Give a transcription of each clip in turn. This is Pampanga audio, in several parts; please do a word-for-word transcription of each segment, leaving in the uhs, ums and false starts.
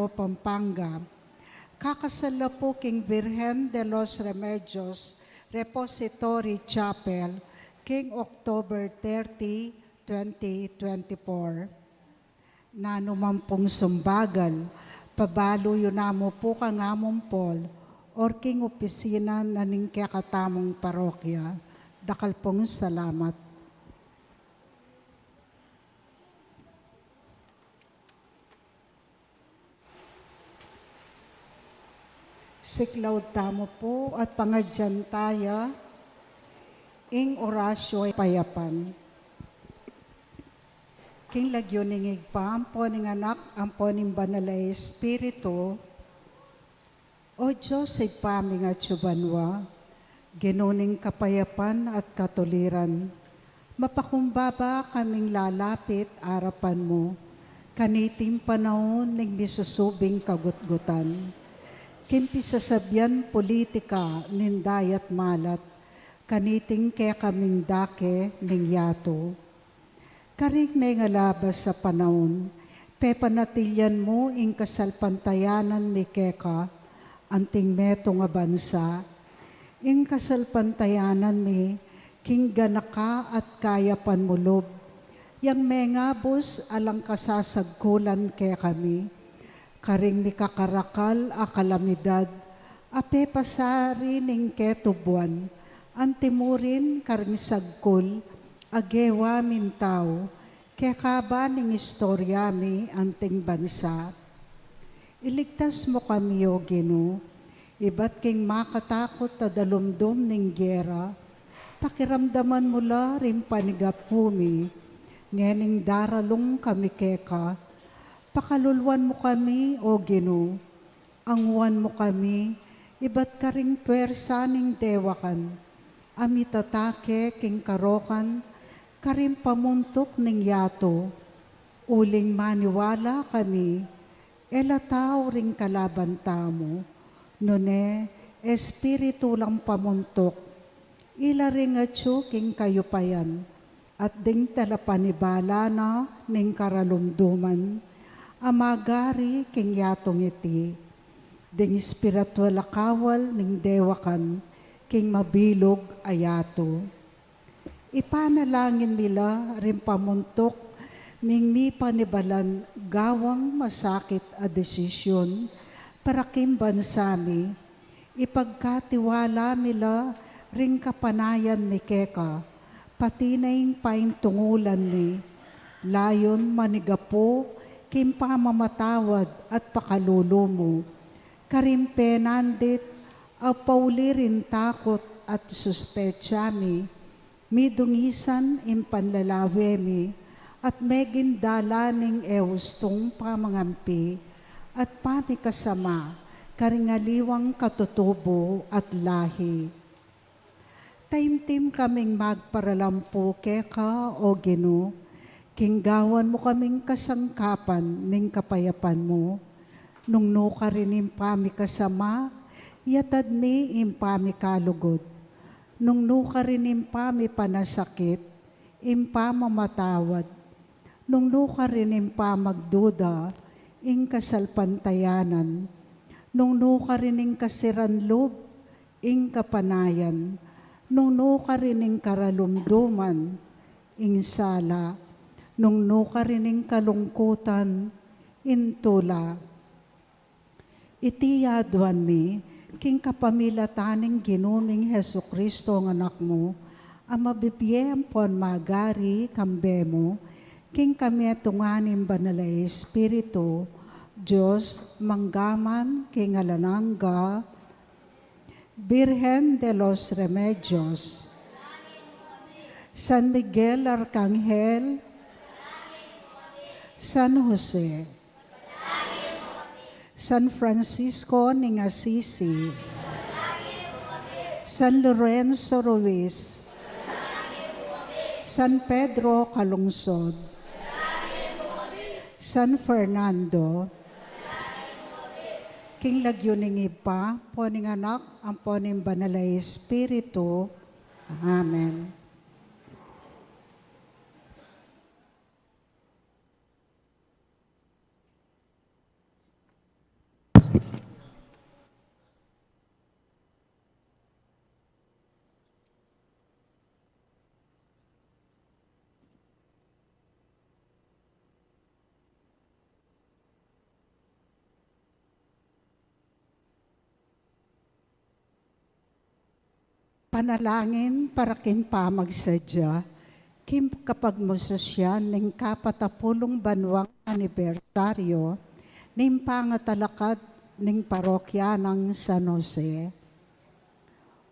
Pampanga. Kakasal la pu king Virgen de los Remedios Repository Chapel king October thirty, twenty twenty-four. Nanu man pung sumbagal, pabalu yu namu pu kang Among Paul or king opisina na ning kekatamung parokya. Dakal pung salamat. Siklaud tamu pu at pangadyan taya ing Orasyo Kapayapan. King lagyu ning Ibpa, ampo ning Anak, ampo ning Banal a Espiritu. O Dios, Ibpa ming atsu banua, Ginu ning kapayapan at katuliran, mapakumbaba kaming lalapit arapan mu kaniting panaun ning misusubing kagutgutan, king pisasabian politika ning dayat malat, kaniting kekaming dake ning yatu. Karing mengalabas a panaun, pepanatilyan mu ing kasalpantayanan mi keka, anting metung a bansa, ing kasalpantayanan mi king ganaka at kayapan mu lub, yang mengabus alang kasasagkulan kekami, karing mikakarakal a kalamidad a pepasari ning ketubuan, antimurin karing sagkul a gewa ming tau, kekaba ning istorya mi anting bansa. Iligtas mu kami, O Ginu, ibat king makatakut a dalumdum ning gera, pakiramdaman mu la ring panigapu mi, ngening daralung kami keka, pakaluluan mu kami, O Ginu, anguan mu kami, ibat karing pwersa ning dewakan, a mitatake king karokan, karing pamuntuk ning yatu, uling maniwala kami, e la tau ring kalaban tamu, nune, espiritu lang pamuntuk, ila ring atsu king kayupayan, at ding talapanibala na ning karalumduman, a magari king yatung iti, ding espiritual a kawal ning dewakan king mabilug a yatu. Ipanalangin mi la ring pamuntuk ming mipanibalan gawang masakit a desisyon para king bansa mi, ipagkatiwala mi la ring kapanayan mi keka, pati na ing paintungulan mi, layun manigapu king pamamatawad at pakalulu mu, karing penandit a pauli ring takut at suspetsa mi, midungisan ing panlalawe mi, at meging dalan ning e ustung pamangampi at pamikasama karing aliwang katutubo at lahi. Taimtim kaming magparalampu keka, O Ginu, king gawan mu kaming kasangkapan ning kapayapan mu. Nung nukarin ing pamikasama, yatad mi ing pamikalugud. Nung nukarin ing pamipanasakit, ing pamamatawad. Nung nukarin ing pamagduda, ing kasalpantayanan. Nung nukarin ing kasiran lub, ing kapanayan. Nung nukarin ing karalumduman, ing sala. Nung nukarin ing kalungkutan, ing tula. Iti aduan mi, king kapamilatan ning Ginu ming Jesucristo a Anak mu, a mabibie ampon magari kambe mu, king kametungan ning Banal a Espiritu, Dios, mangga man king alang angga. Virgen de los Remedios, San Miguel Arcangel, San Jose, San Francisco ning Assisi, San Lorenzo Ruiz, San Pedro Calungsod, San Fernando, king lagyu ning Ibpa, ampo ning Anak, ampo ning Banal a Espiritu. Amen. Panalangin para king pamagsadya king kapagmasusyan ning kapatapulung banwang anibersaryo ning pangatalakad ning parokya nang San Jose.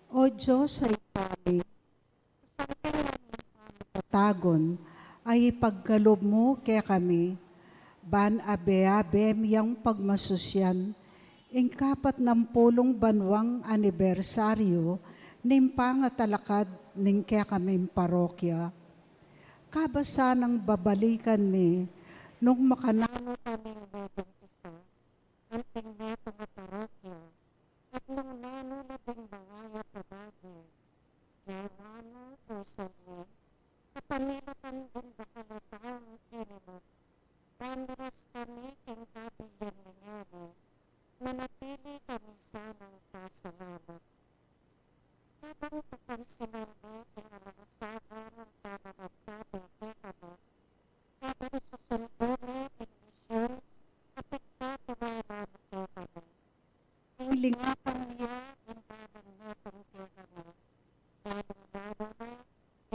O Dios a Ibpa mi, santing nang pamagtagun a ipagkalub mu kekami, ban abe-abe mi yang pagmasusyan ing kapatnampulung banwang anibersaryo ning pangatalakad ning kekaming parokya. Kaba sanang babalikan mi nung makananu kaming mebungkisa anting metung a parokya, at nung nanu la ding mangayap a bage, gawan mu, o San Jose, kapamilatan ding dakal a taung kinimut, ban iras kami king kabilyan ning ari, manatili kami sanang pasalamat. Kabang papansinan mi ing alang saganang pamagtabi kekami, kabang susundu mi ing misyun a pigkatiwala mu kekami, ing lingapan mi ya ing banal nang metung kekami, lalung-lalu na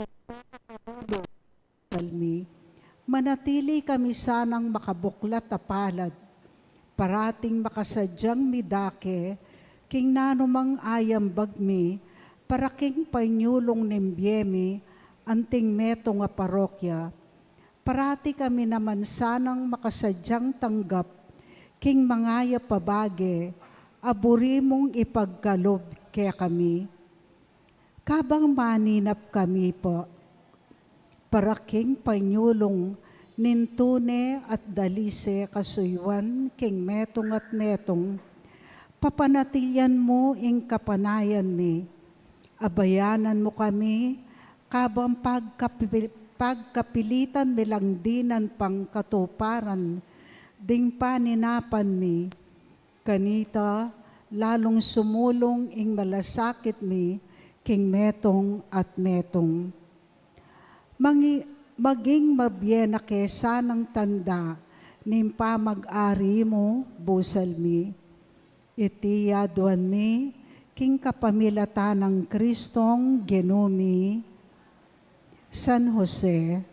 ing pekakalulu. Salmi, manatili kami sanang makabuklat a palad, parating makasadyang midake king nanumang ayambag mi para king panyulung ning bie mi anting metung a parokya. Parati kami naman sanang makasadyang tanggap king mangayap a bage a buri mung ipagkalub kekami. Kabang maninap kami pu para king panyulung ning tune at dalise kasuyuan king metung at metung, papanatilian mu ing kapanayan mi. Abayanan mu kami, kabang pagkapi-, pagkapilitan mi lang dinan pang katuparan ding paninapan mi. Kanita, lalung sumulung ing malasakit mi king metung at metung. Mangi-, maging mabie na ke sanang tanda ning pamag-ari mu, busal mi. Iti aduan mi king kapamilatan nang Kristong Ginu mi. San Jose.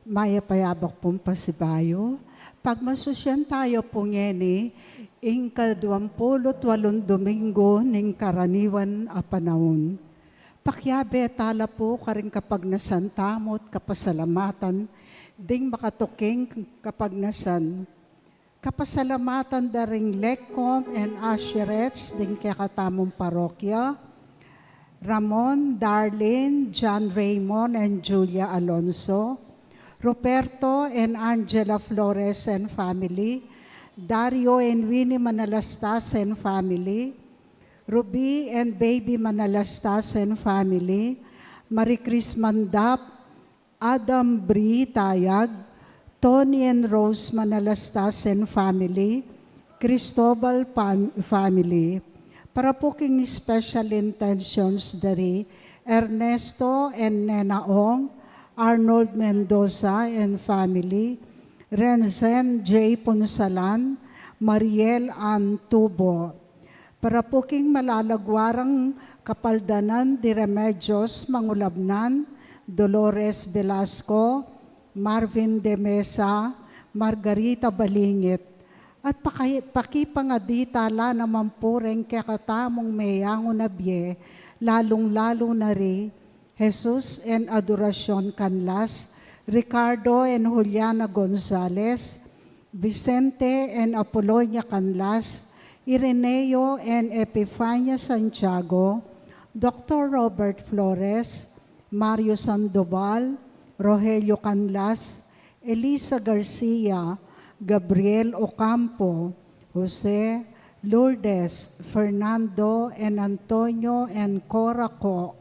Mayap a yabak pung pasibayu. Pagmasusyan tayu pu ngeni ing kaduampulu't walung Dominggu ning karaniwan a panaun. Pakiabe tala pu karing kapagnasan tamu't kapasalamatan ding makatuking kapagnasan. Kapasalamatan da ring Lecom and Usherettes ding kekatamung parokya, Ramon, Darlene, John Raymond, and Julia Alonso, Ruperto and Angela Flores and family, Dario and Winnie Manalastas and family, Ruby and Baby Manalastas and family, Marie Chris Mandap, Adam Bri Tayag, Tony and Rose Manalastas and family, Cristobal pam-, family. Para pu king special intentions dari Ernesto and Nena Ong, Arnold Mendoza and family, Renzen J Punsalan, Mariel Ann Tubo. Para pu king malalagwarang kapaldanan di Remedios Mangulabnan, Dolores Velasco, Marvin de Mesa, Margarita Balingit, at paki-, pakipangadi tala naman pu ring kekatamung meyangu na bie, lalung-lalu na ri Jesus and Adoracion Canlas, Ricardo and Juliana Gonzalez, Vicente and Apolonia Canlas, Ireneo and Epifania Santiago, Doctor Robert Flores, Mario Sandoval, Rogelio Canlas, Elisa Garcia, Gabriel Ocampo, Jose, Lourdes, Fernando and Antonio and Cora Co,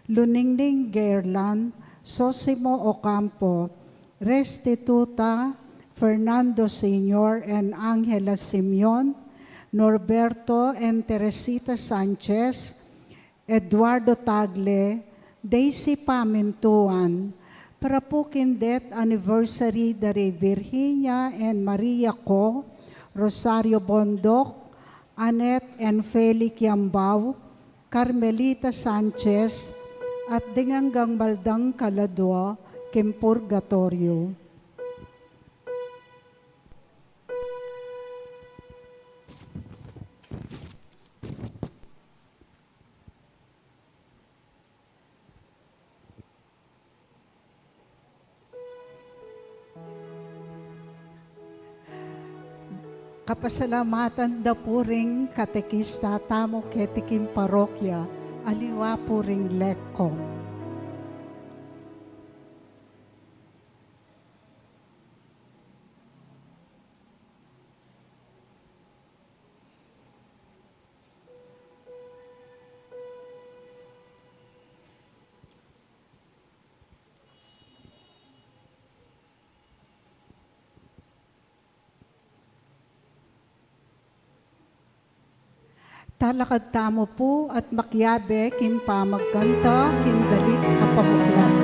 Luningning Gerlan, Sosimo Ocampo, Restituta, Fernando Senior and Angela Simeon, Norberto and Teresita Sanchez, Eduardo Tagle, Daisy Pamintuan, para pu king death anniversary dari Virginia and Maria Co, Rosario Bondoc, Annette and Feli Kiambao, Carmelita Sanchez, at ding anggang maldang kaladua king purgatoryo. Kapasalamatan da pu ring katekista tamu keti king parokya, aliwa pu ring Lecom. Talakad tamu pu at makiabe king pamagkanta king dalit a pamuklat.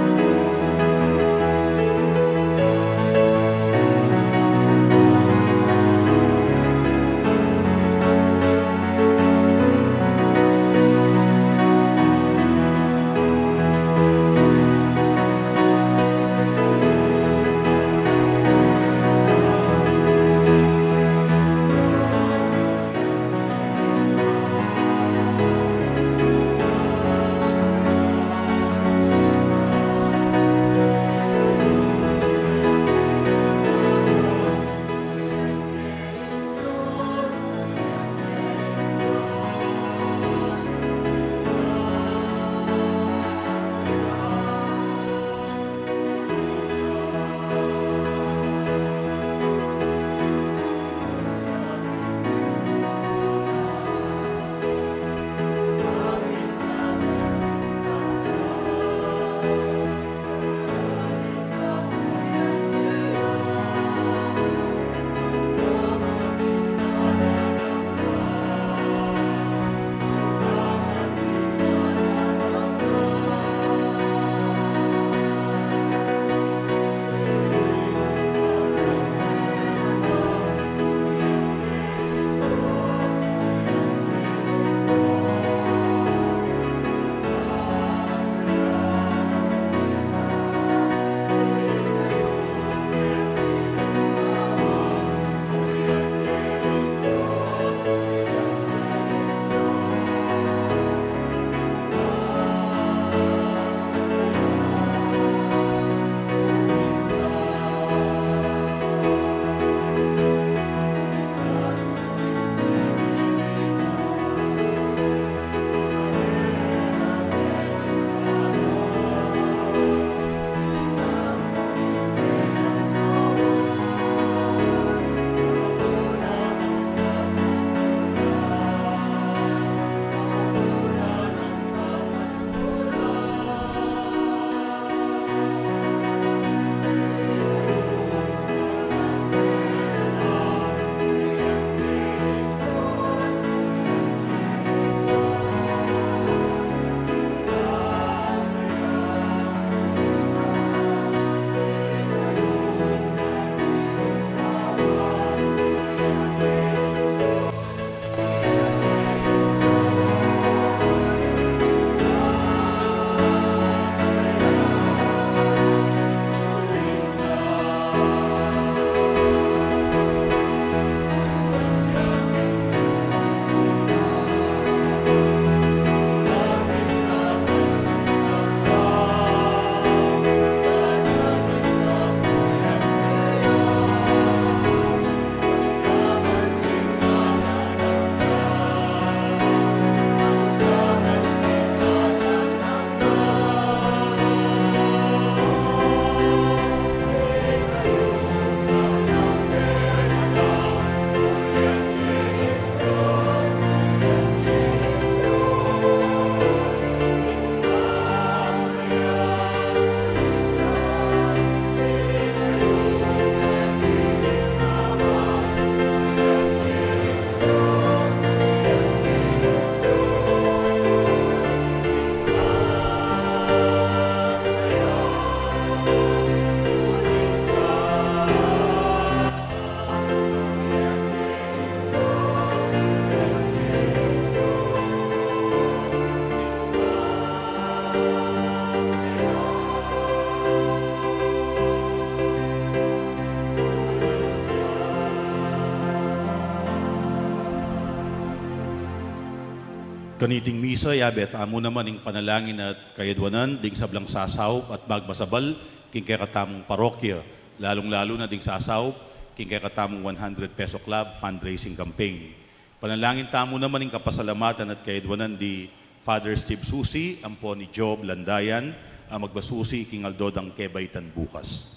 Kaniting misa, yabe tamu naman ing panalangin at kayadwanan ding sablang sasaup at magmasabal king kekatamung parokya, lalung-lalu na ding sasaup king kekatamung one hundred peso club fundraising campaign. Panalangin tamu naman ing kapasalamatan at kayadwanan di Father Steve Susi, ampo ni Job Landayan, a magbasusi king aldo dang kebaitan bukas.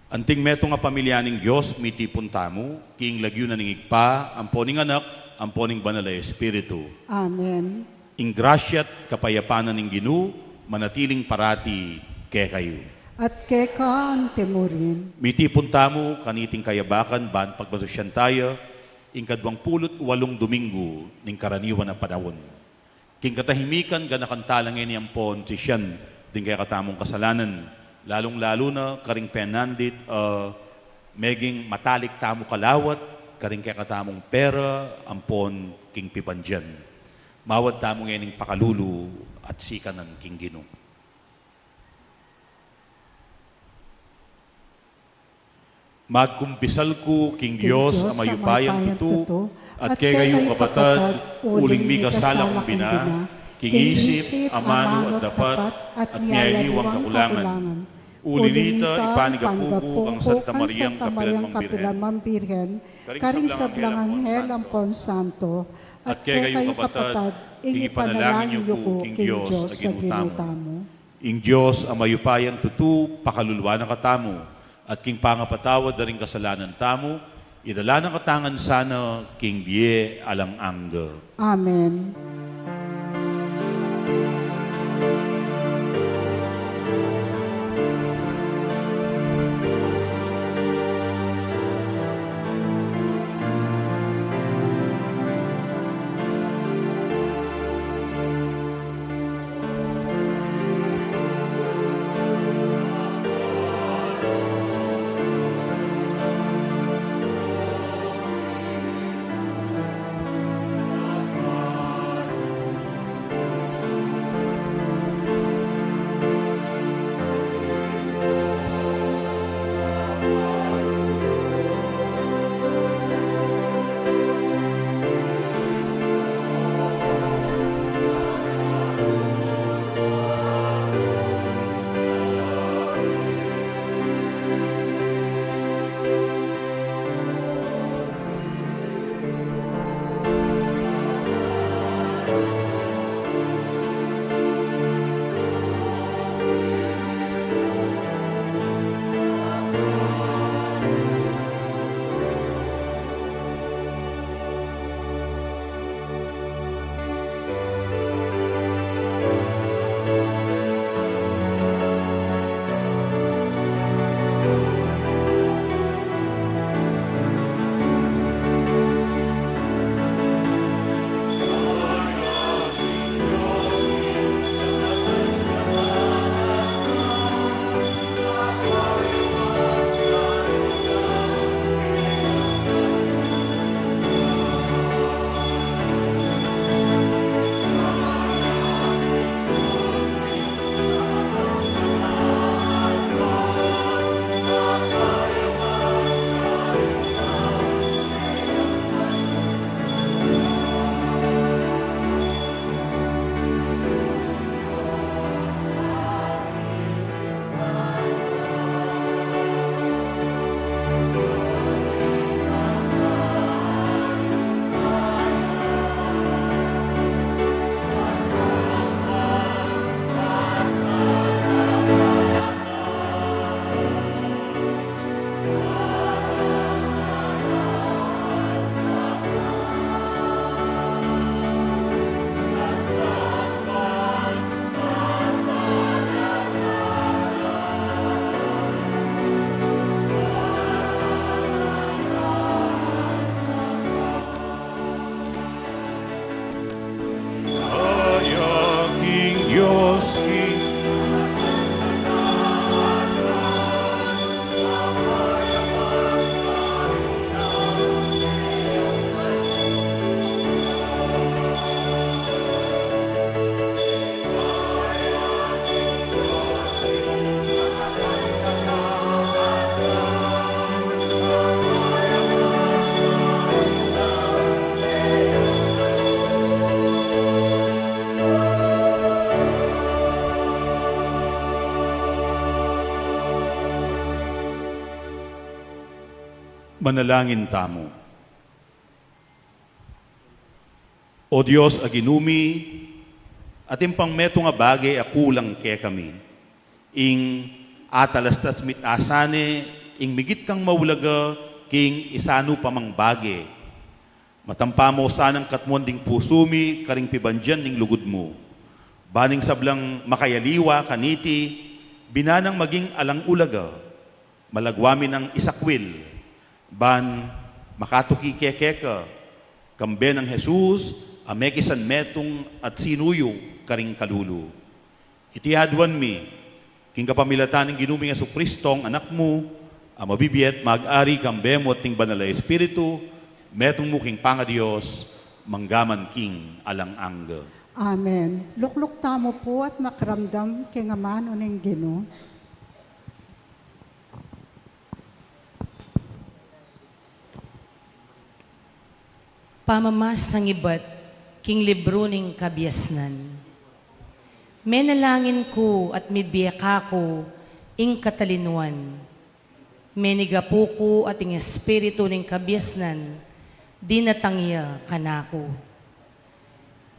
Anting metung a pamilya ning Dios, mitipun tamu king lagyu na ning Ibpa, ampo ning Anak, ampo ning Banal a Espiritu. Amen. Ing grasya't kapayapan na ning Ginu manatiling parati kekayu. At keka antimurin. Mitipun tamu kaniting kayabakan ban pagbasusian taya ing kaduang pulu't walung Domingo ning karaniwan a panaun. King katahimikan, ganakan tala ngeni ampon sisian ding kekatamung kasalanan, lalung-lalu na karing penandit, ah, meging matalik tamu kalawat karing kekatamung pera ampon king pibandian. Mawad tamu ngening pakalulu at sikanan king Ginu. Magkumpisal ku king Dios a mayupayang tutu, at kekayu kapatad, uling mikasala kung bina, king isip, amanu at dapat, at miyaliwang kakulangan. Uli nita, ipanigapu ku kang Santa Mariang kapilanmang Birhen, karing sablang anghel ampon santo, at kekayu kapatad, ing ipanalangin yu ku king Dios a Ginu tamu. Ing Dios a mayupayang tutu pakaluluan na katamu, at king pangapatawad da ring kasalanan tamu, idala na katamu ngan sana king bie alang angga. Amen. Manalangin tamu. O Dios a Ginu mi, atin pang metung a bage a kulang kekami, ing atalastas mi't asane ing migit kang maulaga king isanu pa mang bage. Matampa mu sanang katmuan ding pusu mi karing pibandian ning lugud mu. Ban ing sablang makayaliwa kaniti, binanang maging alang ulaga, malagwa mi nang isakwil, ban makatuki keka, kambe nang Jesus, a mekisan metung at sinuyu karing kalulu. Iti aduan mi, king kapamilatan ning Ginu ming Jesucristo, Anak mu, a mabibie at mag-ari kambe mu at ning Banal a Espiritu, metung mu king pangaDios, mangga man king alang angga. Amen. Lukluk tamu pu at makiramdam king amanu ning Ginu. Pamamasang ibat king libru ning kabiasnan. Menalangin ku at mibie kaku ing katalinuan. Menigapu ku at ing espiritu ning kabiasnan, dinatang ya kanaku.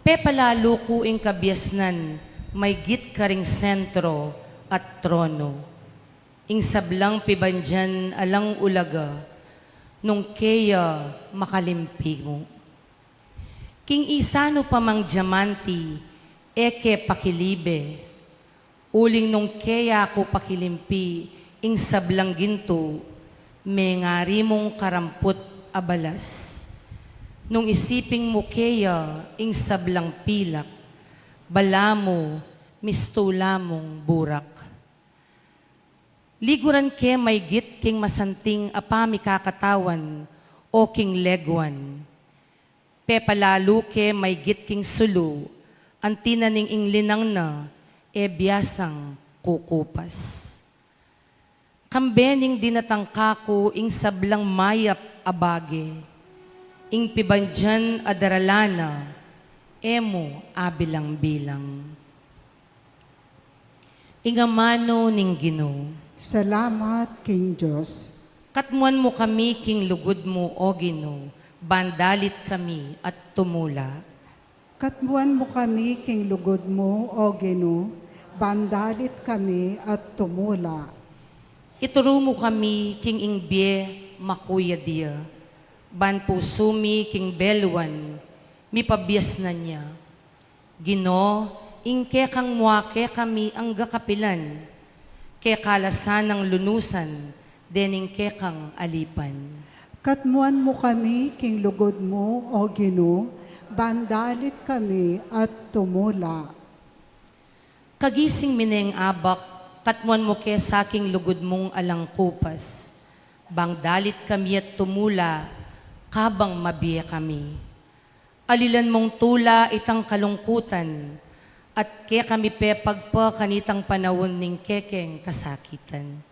Pepalalu ku ing kabiasnan maygit karing sentro at trono. Ing sablang pibandian alang ulaga, nung keya makalimpi mu. King isanu pa mang diamante, e ke pakilibe. Uling nung keya ku pakilimpi ing sablang gintu, mengari mung karamput a balas. Nung isiping mu keya ing sablang pilak, balamu mistula mung burak. Liguran ke maygit king masanting a pamikakatawan o king leguan. Pepalalu ke maygit king sulu, anti na ning ing linang na e biasang kukupas. Kambe ning dinatang kaku ing sablang mayap a bage, ing pibandian a daralan na, e mu abilang-bilang. Ing amanu ning Ginu. Salamat king Dios. Katmuan mu kami king lugud mu, O Ginu, ban dalit kami at tumula. Katmuan mu kami king lugud mu, O Ginu, ban dalit kami at tumula. Ituru mu kami king ing bie makuyad ya, ban pusu mi king beluan, mipabiasnan ya. Ginu, ing kekang mua kekami angga kapilan, keka la sanang lunusan dening kekang alipan. Katmuan mu kami king lugud mu, O Ginu, ban dalit kami at tumula. Kagising mi neng abak, katmuan mu ke sa king lugud mung alang kupas, bang dalit kami at tumula, kabang mabie kami. Alilan mung tula itang kalungkutan, at kekami pepagpa kanitang panaun ning kekeng kasakitan.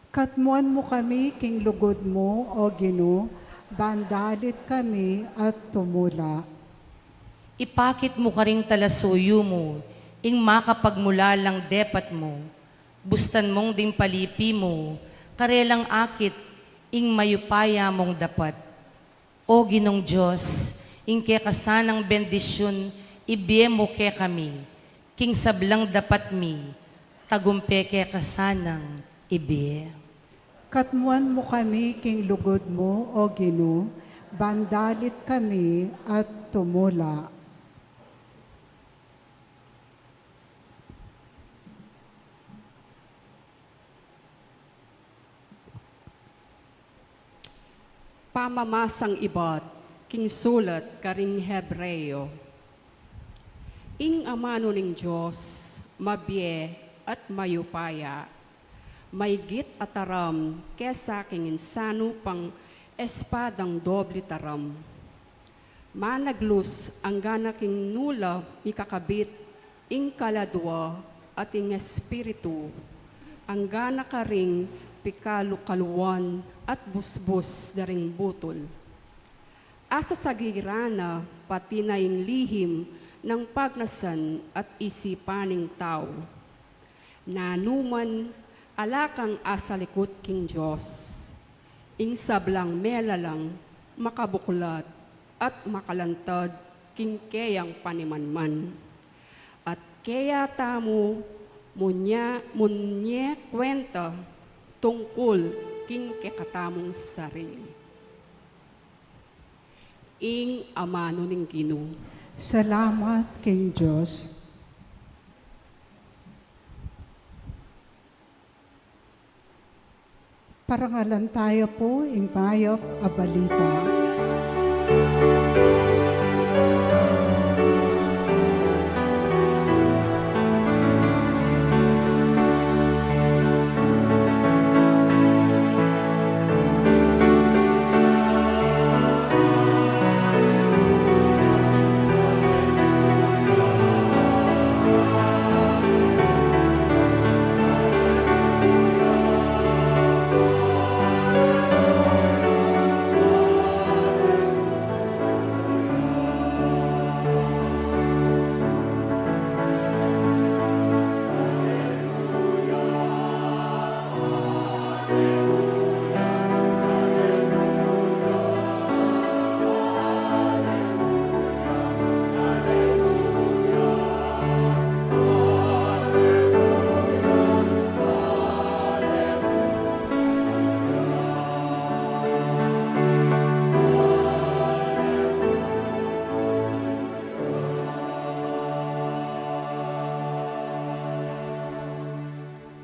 Katmuan mu kami king lugud mu, O Ginu, ban dalit kami at tumula. Ipakit mu karing talasuyu mu ing makapagmulalang depat mu, bustan mung ding palipi mu karelang akit ing mayupaya mung dapat. O Ginung Dios, ing keka sanang bendisyun ibie mu kekami, king sablang dapat mi, tagumpe keka sanang ibie. Katmuan mu kami king lugud mu, O Ginu, ban dalit kami at tumula. Pamamasang ibat king sulat karing Hebreo. Ing amanu ning Dios, mabie at mayupaya, maygit a taram kesa king insanu pang espadang doble taram. Managlus anggana king nu la mikakabit ing kaladua at ing espiritu, anggana karing pikalukaluan at busbus da ring butul. Asasagiran na pati na ing lihim nang pagnasan at isipan ning tau. Nanu man, ala kang asalikut king Dios. Ing sablang melalang makabuklat at makalantad king keyang panimanman. At keya tamu munya, munye kwenta tungkul king kekatamung sarili. Ing amanu ning Ginu. Salamat king Dios. Parangalan tayu pu ing mayap a balita.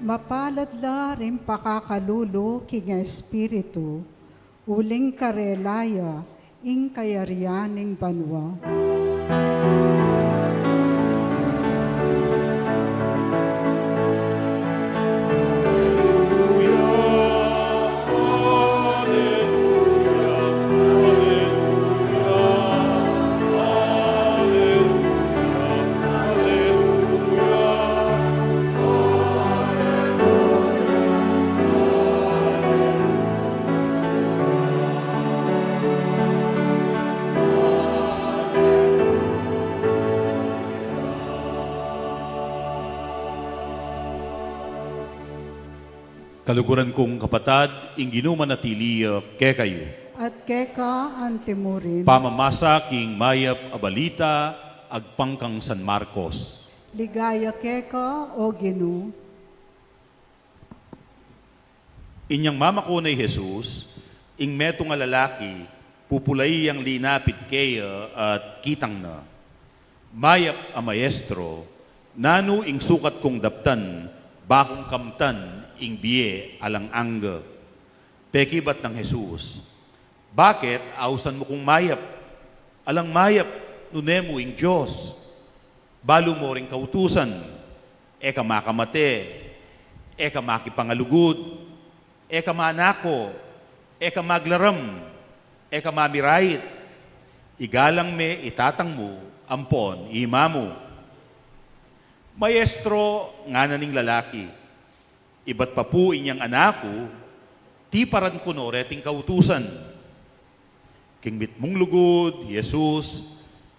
Mapalad la ring pakakalulu king Espiritu, uling karela ya ing kayarian ning banua. Kaluguran kung kapatad, ing Ginu manatili ya kekayu. At keka antimurin. Pamamasa king mayap a balita agpang kang San Marcos. Ligaya keka, O Ginu. Inyang mamakuna i Jesus, ing metung a lalaki, pupulai yang linapit keya at kitang na, "Mayap a Maestro, nanu ing sukat kung daptan, ba kung kamtan ing bie alang angga?" Pekibat nang Jesus, "Bakit ausan mu kung mayap? Alang mayap, nune mu ing Dios. Balu mo ring kautusan, e ka makamate, e ka makipangalugud, e ka manako, e ka maglaram, e ka mamirait, igalang me i tatang mu ampon i ima mu." "Maestro," ngana ning lalaki, "ibat pa pu inyang anaku, tiparan ku no reting kautusan." King mitmung lugud i Jesus,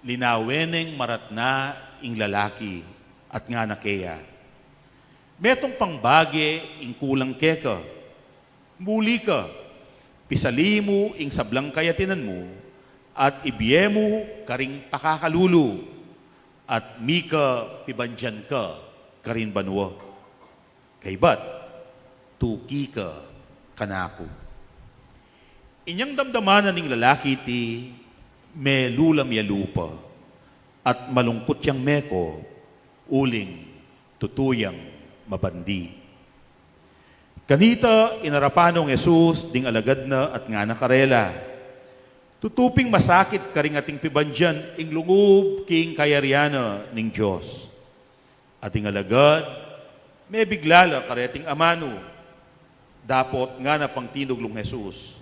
linawe neng maratna ing lalaki at ngana keya, "Metung pang bage ing kulang keka. Muli ka, pisali mu ing sablang kayatinan mu at ibie mu karing pakakalulu, at mika pibandian ka karin banua. Kaybat, tuki ka kanaku." Inyang damdaman na ning lalaki iti, melula ya lupa, at malungkut yang meko, uling tutu yang mabandi. Kanita, inarapan nong Jesus ding alagad na at ngana karela, "Tutu ping masakit karing ating pibandian ing lungub king kayarian na ning Dios." At ing alagad, mebigla la kareting amanu. Dapot ngana pang tinuglung Jesus,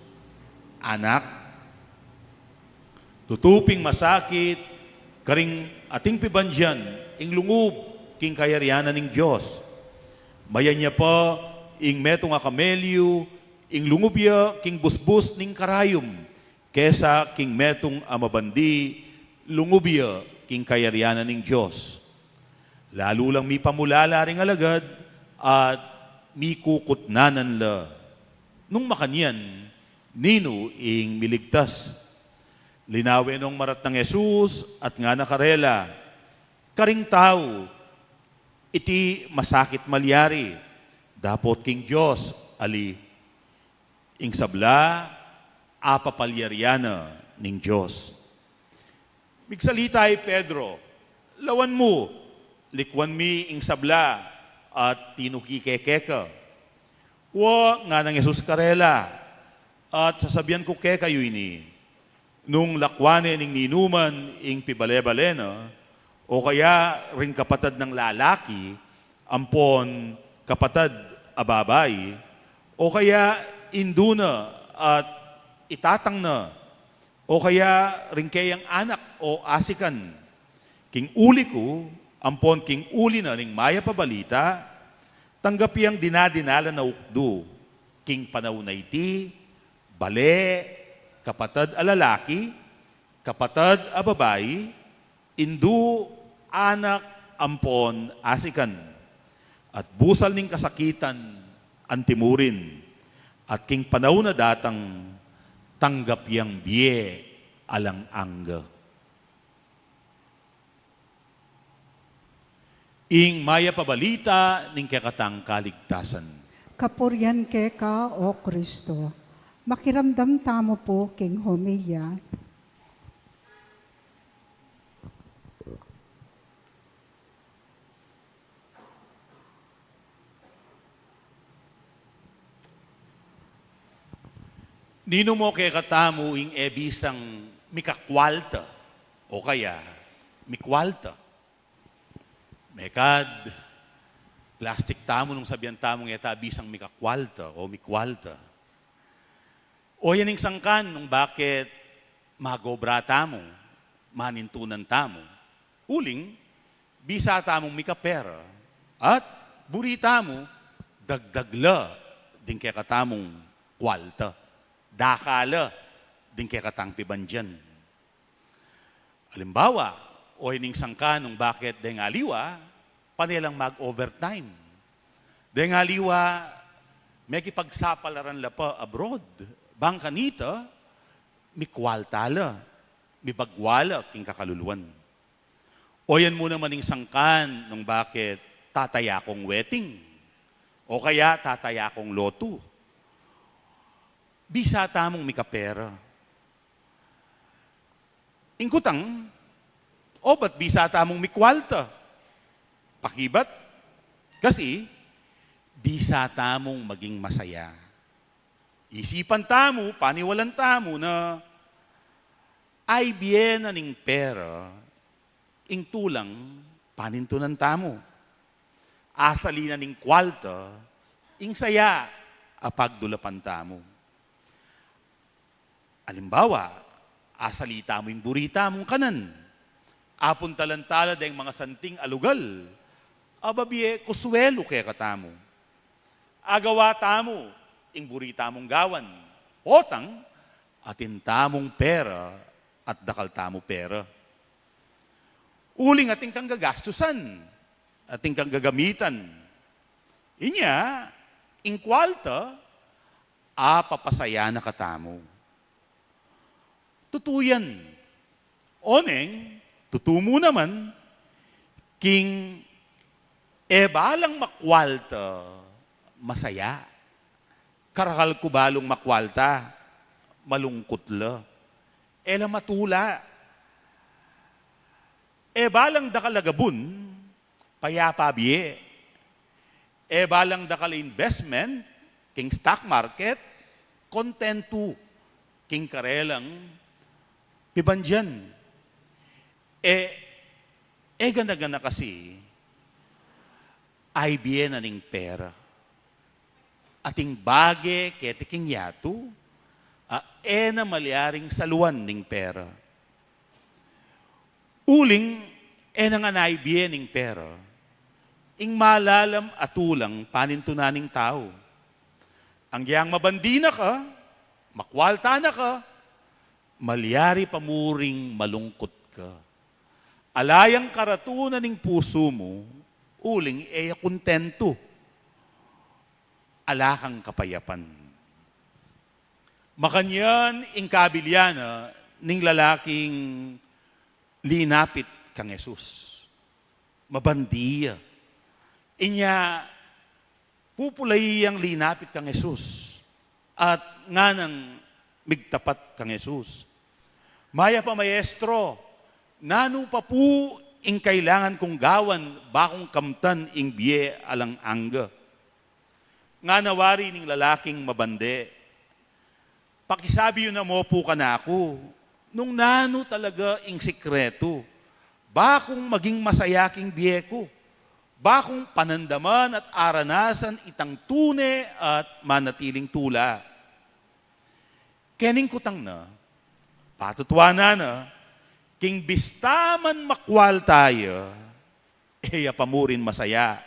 "Anak, tutu ping masakit karing ating pibandian ing lungub king kayarian na ning Dios. Mayanyan pa ing metung a kamelyu ing lungub ya king busbus ning karayum, kesa king metung a mabandi lungub ya king kayarian na ning Dios." Lalu lang mipamulala ring alagad at mikukutnanan la. Nung makanyan, Ninu ing miligtas? Linawen nong maratnang Jesus at ngana karela, karing tau, iti masakit malyari, dapot king Dios ali. Ing sabla, apapalyarian na ning Dios. Migsalita i Pedro, lawan mu, likwan mi ing sabla at tinuki ke keka. Wa, nganang Jesus karela, at sasabian ku kekayu ini, nung lakwan ne ning ninuman ing pibale-bale na, o kaya ring kapatad nang lalaki, ampon kapatad a babai, o kaya indu na at itatang na, o kaya ring keyang anak o asikan, king uli ku, ampon king uli na ning mayap a balita, tanggap yang dinadinalan a ukdu, king panaun a iti, bale, kapatad a lalaki, kapatad a babai, indu, anak, ampon asikan, at busal ning kasakitan, antimurin, at king panaun a datang, tanggap yang bie alang angga. Ing mayap a balita ning kekatang kaligtasan. Kapurian keka, O Kristo. Makiramdam tamu pu king homilya. Ninu mu kekatamu ing e bisang mikakwalta o kaya mikwalta? Mekad plastik tamu nung sabian tamung e ta bisang mikakwalta o mikwalta. O yan ing sangkan nung bakit magobra tamu, manintunan tamu, uling bisa tamung mikapera, at buri tamu dagdag la ding kekatamung kwalta, dakal la ding kekatang pibandian. Alimbawa, o ining sangkan nung bakit deng aliwa, pane lang mag-overtime. Deng aliwa, mekipagsapalaran la pa abroad. Bang kanita, mikwalta la, mibagwa la king kakaluluan. O yan mu naman ing sangkan nung bakit tataya kong wedding, o kaya tataya kong lotu. Bisa tamung mikapera. Ing kutang, o ba't bisa tamung mikwalta? Pakibat, kasi bisa tamung maging masaya. Isipan tamu, paniwalan tamu na ay bie na ning pera, ing tulang panintunan tamu. Asali na ning kwalta, ing saya a pagdulapan tamu. Alimbawa, asali tamu ing buri tamung kanan. Apuntalan tala deng mangasanting a lugal, a babie kuswelu kekatamu. Agawa tamu ing buri tamung gawan. Potang, atin tamung pera at dakal tamu pera. Uling atin kang gagastusan, atin kang gagamitan. Inya, ing kwalta, apapasaya na katamu. Tutu yan. Oneng, tutu mu naman, king e balang makwalta, masaya. Karakal ku balung makwalta, malungkut la. E la matula. E balang dakal a gabun, payapa bie. E balang dakal a investment, king stock market, kontentu, king karelang pibandian. E, e gana-gana kasi, ay bie na ning pera. Ating bage keti king yatu, a e na malyaring saluan ning pera. Uling, e na ngan ay bie ning pera, ing malalam a tulang panintunan ning tau. Anggiyang mabandi na ka, makwalta na ka, malyari pa muring malungkut ka. Ala yang karatunan ning pusu mu, uling e ya kuntentu. Ala kang kapayapan. Makanyan ing kabilyan na ning lalaking linapit kang Jesus. Mabandi ya. Inya, pupulai yang linapit kang Jesus at nganang migtapat kang Jesus. Mayap a Maestro, nanu pa pu ing kailangan kung gawan bakung kamtan ing bie alang angga? Ngana wari ning lalaking mabandi, pakisabi yu na mu pu kanaku nung nanu talaga ing sikretu bakung maging masaya king bie ku, bakung panandaman at aranasan itang tune at manatiling tula. Kening kutang na, patutuanan na, king bista man makwalta ya, e ya pa murin masaya.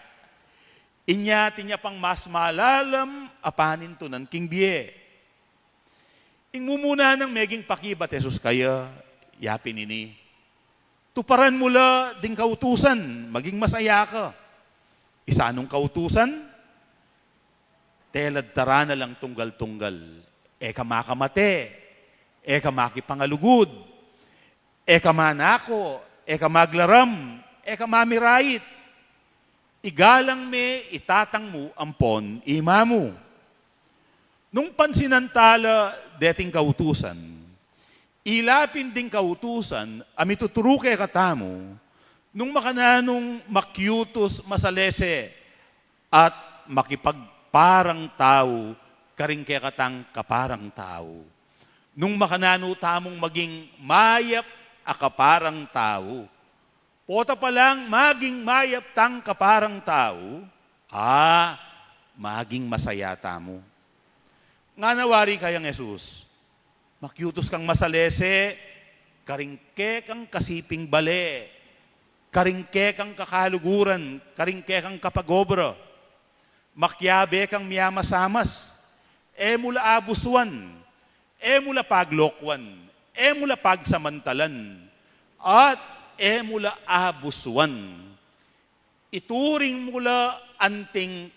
Inya atin ya pang mas malalam a panintunan king bie. Ing mumuna nang meging pakibat Jesus kaya, yapin ini, tuparan mu la ding kautusan, maging masaya ka. Isanung kautusan? Telad tara na lang tunggal-tunggal. E ka makamate, e ka makipangalugud, e ka manako, e ka maglaram, e ka mamirait. Igalang me itatang mu ampon ima mu. Nung pansinan tala deting kautusan, ila pin ding kautusan a mituturu kekatamu, nung makananung makiutus masalese at makipagparang tau karing kekatang kaparang tau. Nung makananu tamung maging mayap a kaparang tau, pota pa lang maging mayap tang kaparang tau, a, maging masaya tamu. Ngana wari kayang Jesus, makiutus kang masalese karing kekang kasiping bale, karing kekang kakaluguran, karing kekang kapag-obra. Makiabe kang miamasamas, e mu la abusuan, e mu la paglokwan, e mu la pagsamantalan, at e mu la abusuan. Ituring mu la anting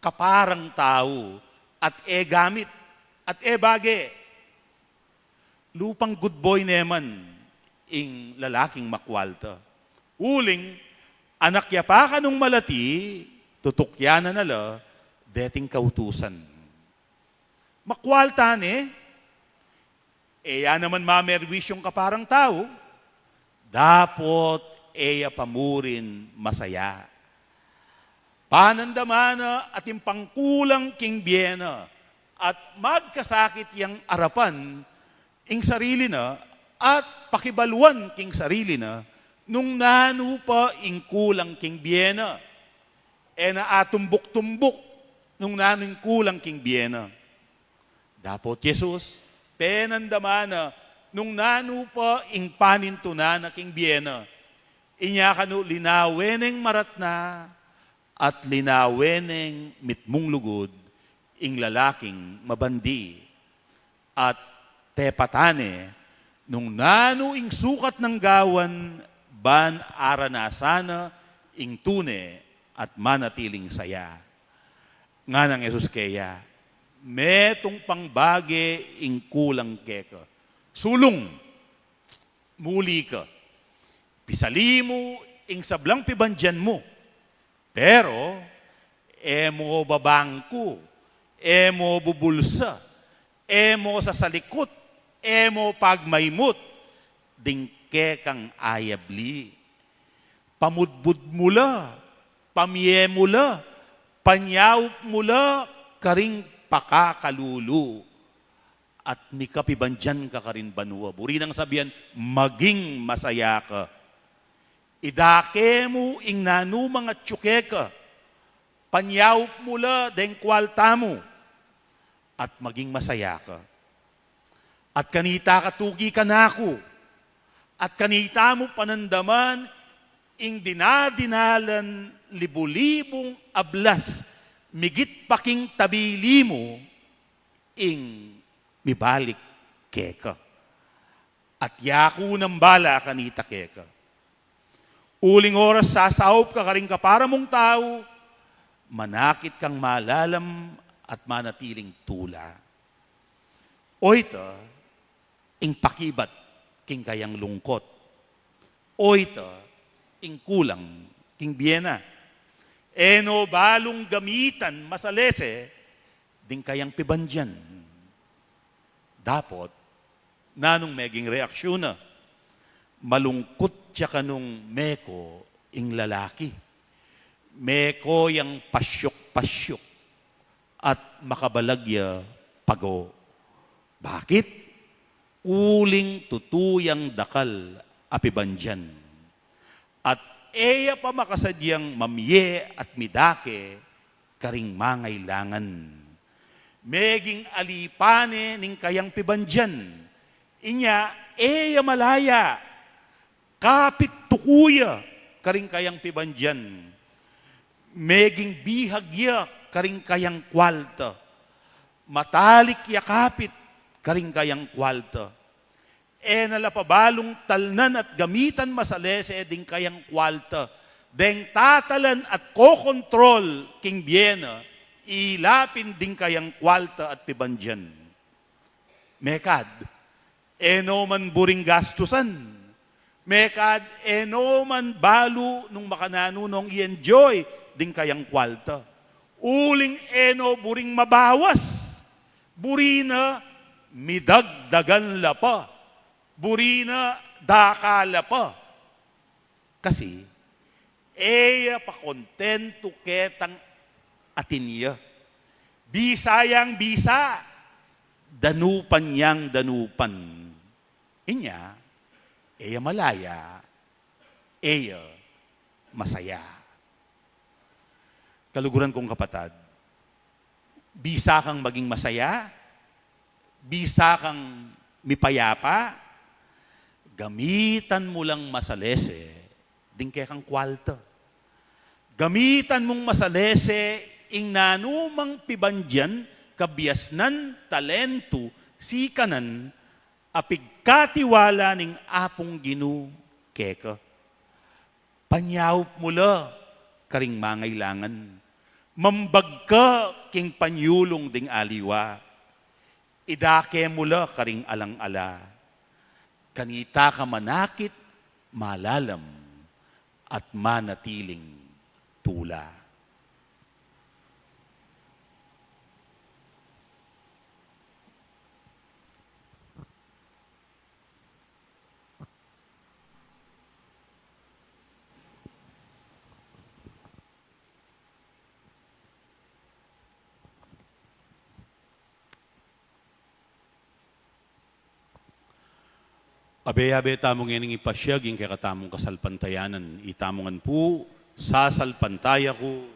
kaparang tau at e gamit at e bage. Lupang good boy ne man ing lalaking makwalta. Uling, anak ya pa kanung malati, tutukyanan na la deting kautusan. Makwalta ne, e ya naman mamerwisyung kaparang tau, dapot e ya pa murin masaya. Panandaman na atin pang kulang king bie na, at magkasakit yang arapan ing sarili na, at pakibaluan king sarili na, nung nanu pa ing kulang king bie na. E na atumbuk-tumbuk nung nanu ing kulang king bie na. Dapot Jesus, penandaman na nung nanu pa ing panintunan na king bie na. Inya kanu linawe neng maratna at linawe neng mitmung lugud ing lalaking mabandi. At tepatan ne nung nanu ing sukat nang gawan ban aranasan na ing tune at manatiling saya. Nganang Jesus keya, metung pang bage ing kulang keka. Sulung, muli ka. Pisali mu ing sablang pibandian mu. Pero e mu babangku, e mu bubulsa, e mu sasalikut, e mu pagmaymut ding kekang ayabli. Pamudbud mu la, pamie mu la, panyaup mu la karing pakakalulu, at mika pibandian ka karin banua. Buri nang sabian, maging masaya ka. Idake mu ing nanu mang atyu keka, panyaup mu la deng kwalta mu, at maging masaya ka. At kanita ka tuki kanaku, at kanita mu panandaman ing dinadinalan libu-libung ablas, migit pa king tabili mu ing mibalik keka. At yaku nang bala kanita keka. Uling oras sasaup ka karing kapara mung tau, manakit kang malalam at manatiling tula. O ita, ing pakibat king kayang lungkot. O ita, ing kulang king bie na. E no balung gamitan masalese ding kayang pibandian. Dapot, nanung meging reaksyun na? Malungkut ya kanung meko ing lalaki. Meko yang pasyuk-pasyuk at makabalag ya pago. Bakit? Uling tutu yang dakal a pibandian. At e ya pa makasadyang mamie at midake karing mangailangan. Meging alipan ne ning kayang pibandian. Inya, e ya malaya. Kapit tuku ya karing kayang pibandian. Meging bihag ya karing kayang kwalta. Matalik ya kapit karing kayang kwalta. E na la pa balung talnan at gamitan masalese ding kayang kwalta. Deng tatalan at kokontrol king bie na, ila pin ding kayang kwalta at pibandian. Mekad, e no man buring gastusan. Mekad, e no man balu nung makananu nong i-enjoy ding kayang kwalta. Uling e no buring mabawas. Buri na midagdagan la pa. Buri na dakal la pa. Kasi, e ya pa kontentu ketang atin ya. Bisa yang bisa, danupan yang danupan. Inya, e ya malaya, e ya masaya. Kaluguran kong kapatad, bisa kang maging masaya, bisa kang mipayapa, gamitan mu lang masalese ding kekang kwalta. Gamitan mung masalese ing nanumang pibandian, kabiasnan, talentu, sikanan, a pigkatiwala ning Apung Ginu keka. Panyaup mu la karing mangailangan. Mambag ka king panyulung ding aliwa. Idake mu la karing alang-ala. Kanita ka manakit, malalam, at manatiling tula. Abe-abe tamu ngening ipasiag ing kekatamung kasalpantayanan. Itamu ngan pu, sasalpantaya ku.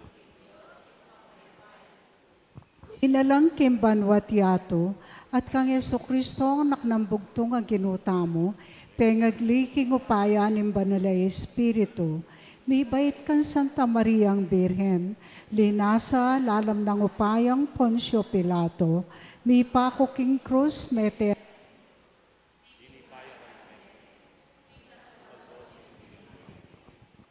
Inalang king banwa't yatu, at kang Jesucristo, anak nang bugtung a Ginu tamu, pengagli king upaya ning Banal a Espiritu, mibait kang Santa Mariang Birhen, linasa lalam nang upayang Poncio Pilato, mipaku king krus, mete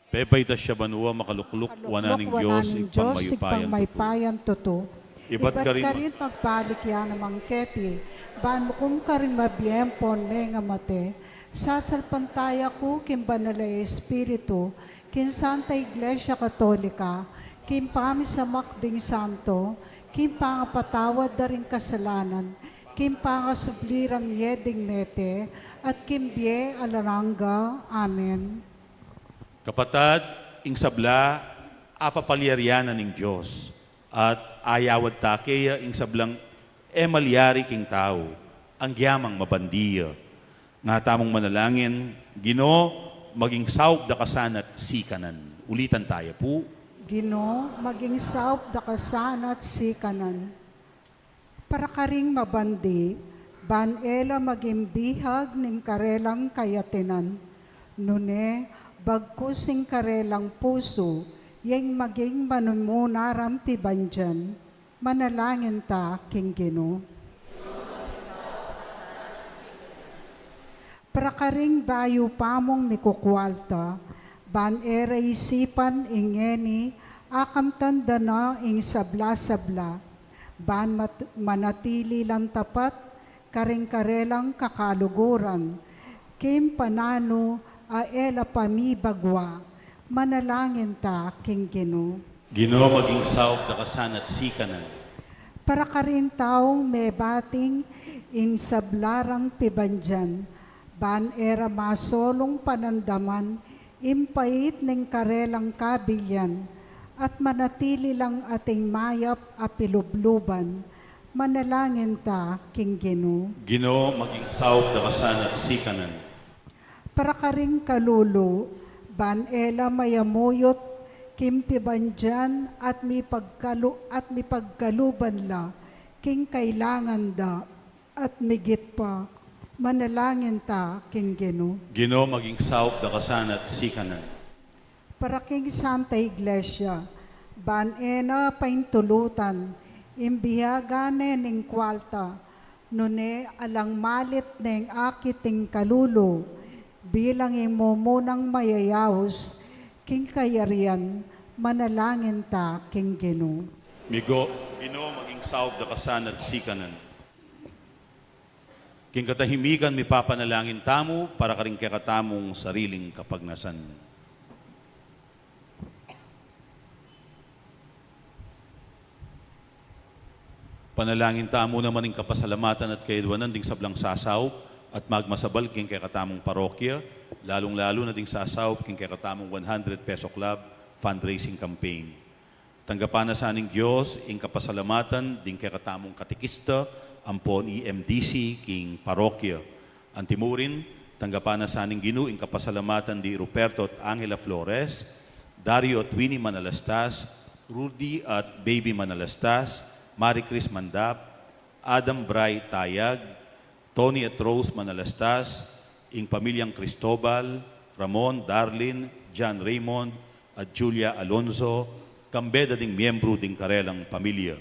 Pepaitas ya banua, makalukluk wanan ning Dios, Ibpang mayupayang tutu. Ibat karin magbalik ya naman keti, ban mukum karing mabie ampon mengamate. Sasalpantaya ku king Banal a Espiritu, king Santa Iglesia Katolika, king pamisamak ding santo, king pangapatawad da ring kasalanan, king pangasubli rang mie ding mete, at king bie alang angga. Amen. Kapatad, ing sabla apapalyarian na ning Dios, at ayawad ta keya ing sablang e malyari king tau, agyang mabandi ya. Nga tamung manalangin, Ginu, maging saup da ka sana't sikanan. Ulitan taya pu. Ginu, maging saup da ka sana't sikanan. Para karing mabandi, ban e la maging bihag ning karelang kayatinan, nune bagkus ing karelang pusu, yang maging manumuna rang pibandian. Manalangin ta king Ginu. Para karing bayu pamung mikukualta, ban e ra isipan ing ngeni, akamtan da na ing sabla-sabla, ban mat-, manatili lang tapat, karing karelang kakaluguran, king pananu a e la pamibagua, manalangin ta king Ginu. Ginu, maging saup da ka sana at sikanan. Para karing taung mebating ing sabla rang pibandian, ban e ra masolung panandaman ing pait ning karelang kabilian, at manatili lang ating mayap a pilubluban, manalangin ta king Ginu. Ginu, maging saup da ka sana at sikanan. Para karing kalulu, ban e la mayamuyut king pibandian at mipagkalu-, at mipagkaluban la king kailangan da, at migit pa, manalangin ta king Ginu. Ginu, maging saup da ka sana at sikanan. Para king Santa Iglesia, ban e na paintulutan ing biagan ne ning kualta, nune alang malit neng akit ing kalulu, bilang ing mumunang mayayaus king kayarian, manalangin ta king Ginu. Migo, Ginu, maging saup da ka sana at sikanan. King katahimikan, mipapanalangin tamu para karing kekatamung sariling kapagnasan. Panalangin tamu naman ing kapasalamatan at kayadwanan ding sablang sasaup at magmasabal king kekatamung parokya, lalung-lalu na ding sasaup king kekatamung one hundred peso club fundraising campaign. Tanggapan na sa ning Dios ing kapasalamatan ding kekatamung katekista ampon E M D C king parokya. Antimurin, tanggapan na sa ning Ginu ing kapasalamatan di Ruperto at Angela Flores, Dario at Winnie Manalastas, Rudy at Baby Manalastas, Marie Chris Mandap, Adam Bray Tayag, Tony at Rose Manalastas, ing pamilyang Cristobal, Ramon, Darlin, John Raymond, at Julia Alonzo, kambe da ding miyembru ding karelang pamilya.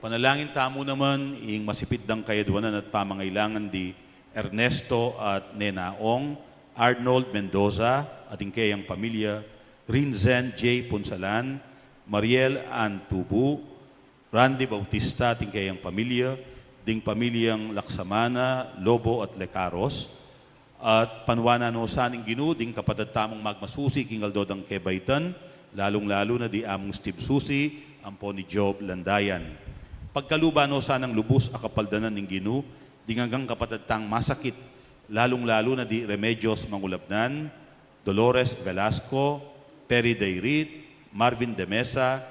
Panalangin tamu naman ing masipit dang kayadwanan at pamangailangan di Ernesto at Nena Ong, Arnold Mendoza at ing keyang pamilya, Rinzen J Punsalan, Mariel Ann Tubu, Randy Bautista at ing keyang pamilya, ding pamilyang Laksamana, Lobo at Lecaros, at panuanan no sa ning Ginu ding kapatad tamung magmasusi king aldo dang kebaitan, lalung-lalu na di Among Steve Susi ampon i Job Landayan. Pagkaluban no sa nang lubus a kapaldanan ning Ginu ding anggang kapatad tang masakit, lalung-lalu na di Remedios Mangulabnan, Dolores Velasco, Perry Dayrit, Marvin Demesa,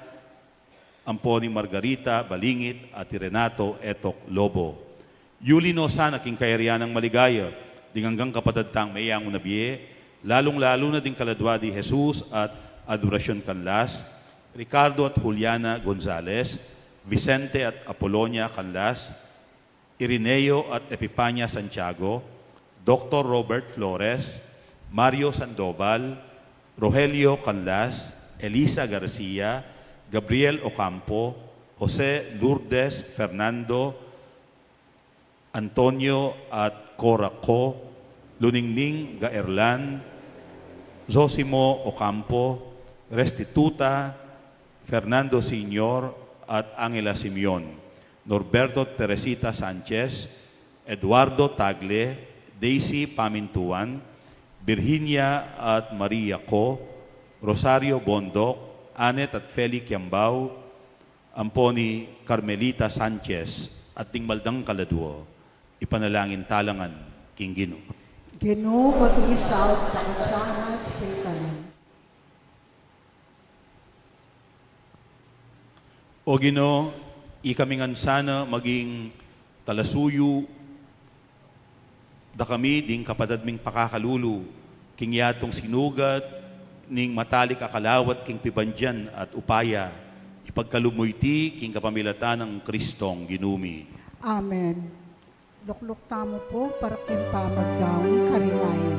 ampon i Margarita Balingit at i Renato Etok Lobo. Yuli no sana king kayarian nang maligaya ding anggang kapatad tang meyangu na bie, lalung-lalu na ding kaladua di Jesus at Adoracion Canlas, Ricardo at Juliana Gonzalez, Vicente at Apolonia Canlas, Irineo at Epipania Santiago, Doktor Robert Flores, Mario Sandoval, Rogelio Canlas, Elisa Garcia, Gabriel Ocampo, Jose Lourdes Fernando, Antonio at Cora Co, Luningning Gaerlan, Zosimo Ocampo, Restituta, Fernando Senior at Angela Simeon, Norberto at Teresita Sanchez, Eduardo Tagle, Daisy Pamintuan, Virginia at Maria Co, Rosario Bondoc, Anet at Feli Kiambao, ampon i Carmelita Sanchez, at ding mal dang kaladua. Ipanalangin ta la ngan king Ginu. Ginu, maging saup da ka sana at sikanan. O Ginu, ikami ngan sana maging talasuyu da kami ding kapatad ming pakakalulu, king yatung sinugat ning matalik a kalawat king pibandian at upaya. Ipagkalub mu iti king kapamilatan nang Kristong Ginu mi. Amen. Lukluk tamu pu para king pamagdaun karin ain.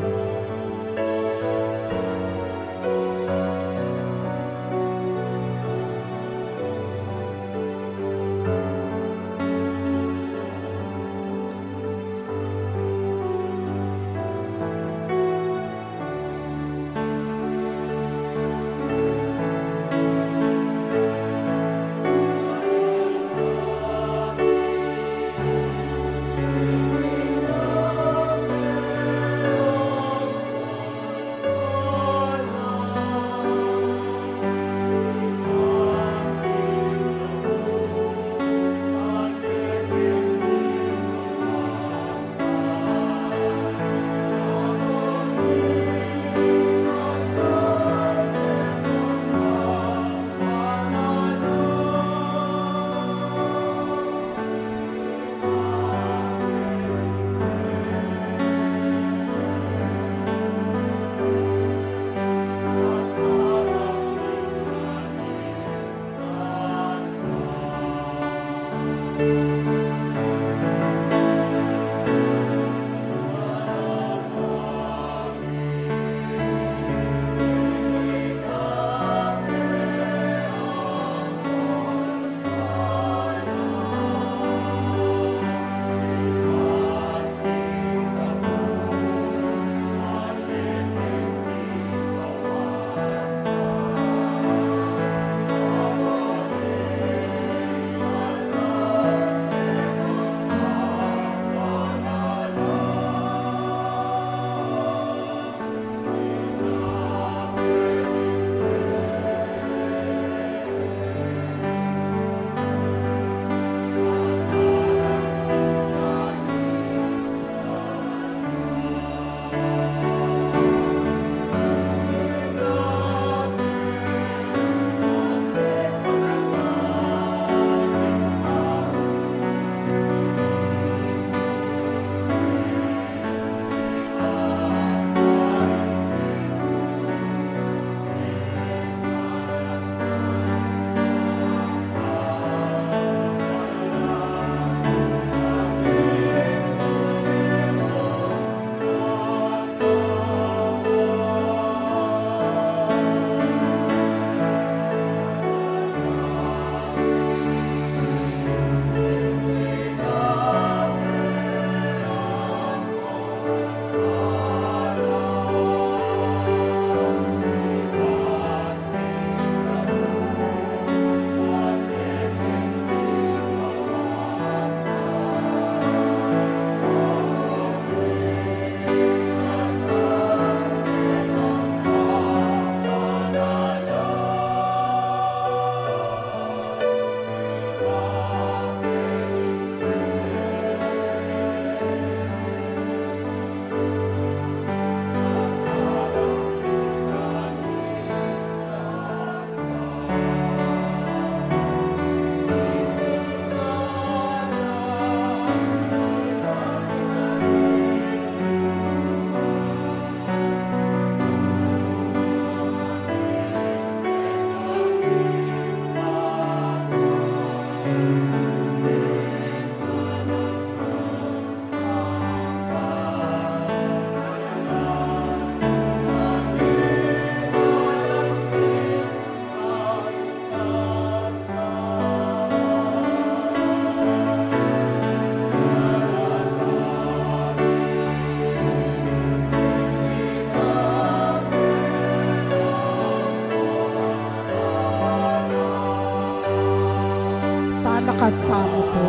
Katamu pu.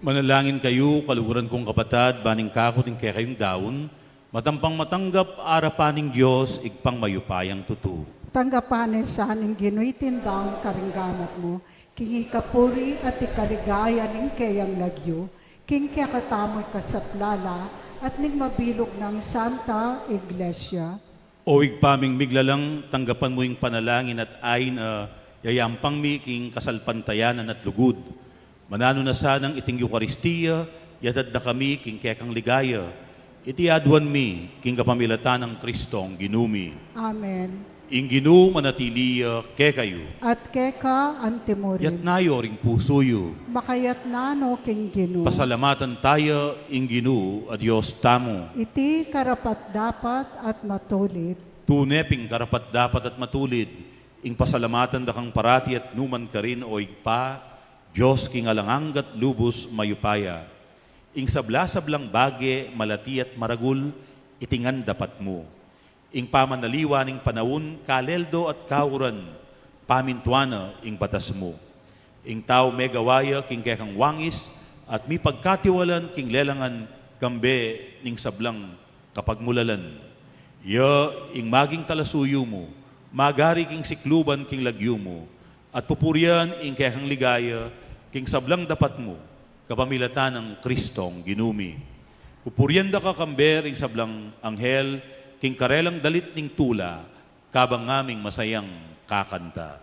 Manalangin kayu, kaluguran kung kapatad, ban ing kaku at ing kekayung daun, matampang matanggap arapan ning Dios, Ibpang mayupayang tutu. Tanggapan na sa ning Ginu iting daun karing gamat mu, king ikapuri at ikaligaya ning keyang lagyu, king kekatamung ikasaplala, at ning mabilug nang Santa Iglesia. O Ibpa ming miglalang, tanggapan mu ing panalangin at ain a yayampang mi king kasalpantayanan at lugud. Mananu na sanang iting Eukaristia, yatad na kami king kekang ligaya. Iti aduan mi, king kapamilatan nang Kristong Ginu mi. Amen. Ing Ginu manatili ya kekayu. At keka antimurin. Yatna yu ring pusu yu. Makayatna no king Ginu. Pasalamatan taya ing Ginu a Dios tamu. Iti karapat-dapat at matulid. Tune pin karapat-dapat at matulid, ing pasalamatan da kang parati at nukarin man, O Ibpa, Dios king alang angga at lubus mayupaya. Ing sabla-sablang bage, malati at maragul, iti ngan dapat mu. Ing pamanaliwa ning panaun, kaleldo at kauran, pamintuan na ing batas mu. Ing tau megawa ya king kekang wangis, at mipagkatiwalan king lelangan, kambe ning sablang kapagmulalan. Ya ing maging talasuyu mu, magari king sikluban king lagyu mu, at pupurian ing kekang ligaya king sablang dapat mu, kapamilatan nang Kristong Ginu mi. Pupurian da ka kambe ring sablang anghel, king karelang dalit ning tula, kabang ngaming masayang kakanta.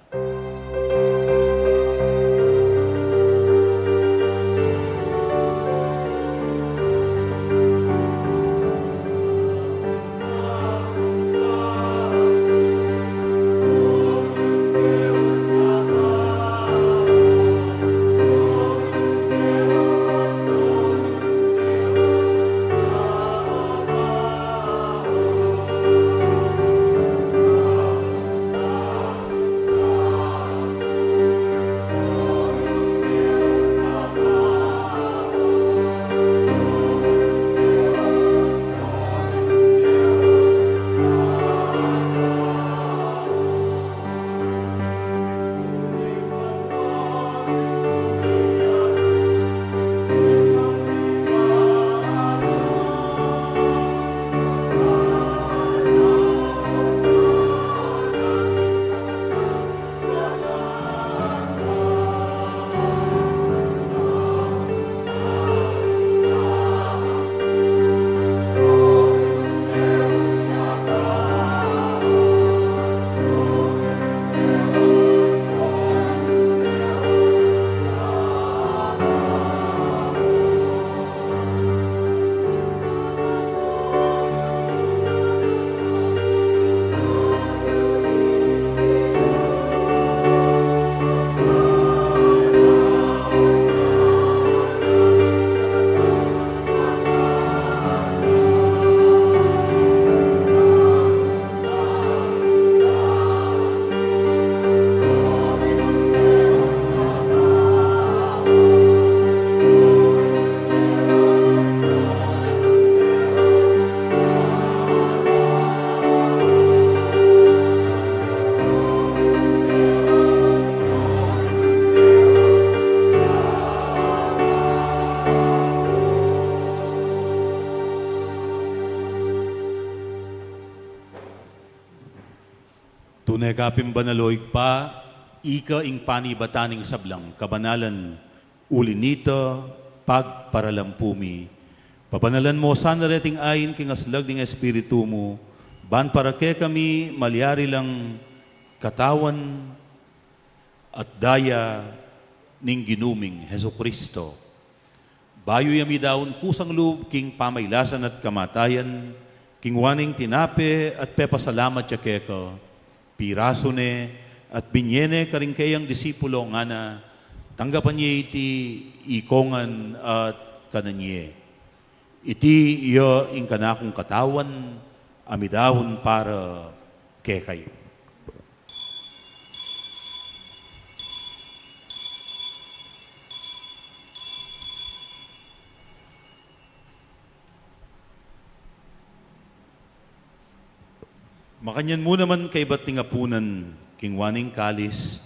Tune ka pin banal, o Ibpa, Ika ing panibatan ning sablang kabanalan, uli nita pagparalampu mi. Pabanalan mo sana reting ain king aslag ning Espiritu mu, ban para kekami malyari lang katawan at daya ning Ginu ming Jesucristo. Bayu ya midaun kusang lub king pamailasan at kamatayan, kinua ne ing tinape at pepasalamat ya keka, pirasu ne at binye ne karing keyang disipulo, ngana: Tanggapan ye iti ikongan at kanan ye. Iti ya ing kanakung katawan a midaun para kekayu. Makanyan mu naman kaybat ning apunan, kinua ne ing kalis,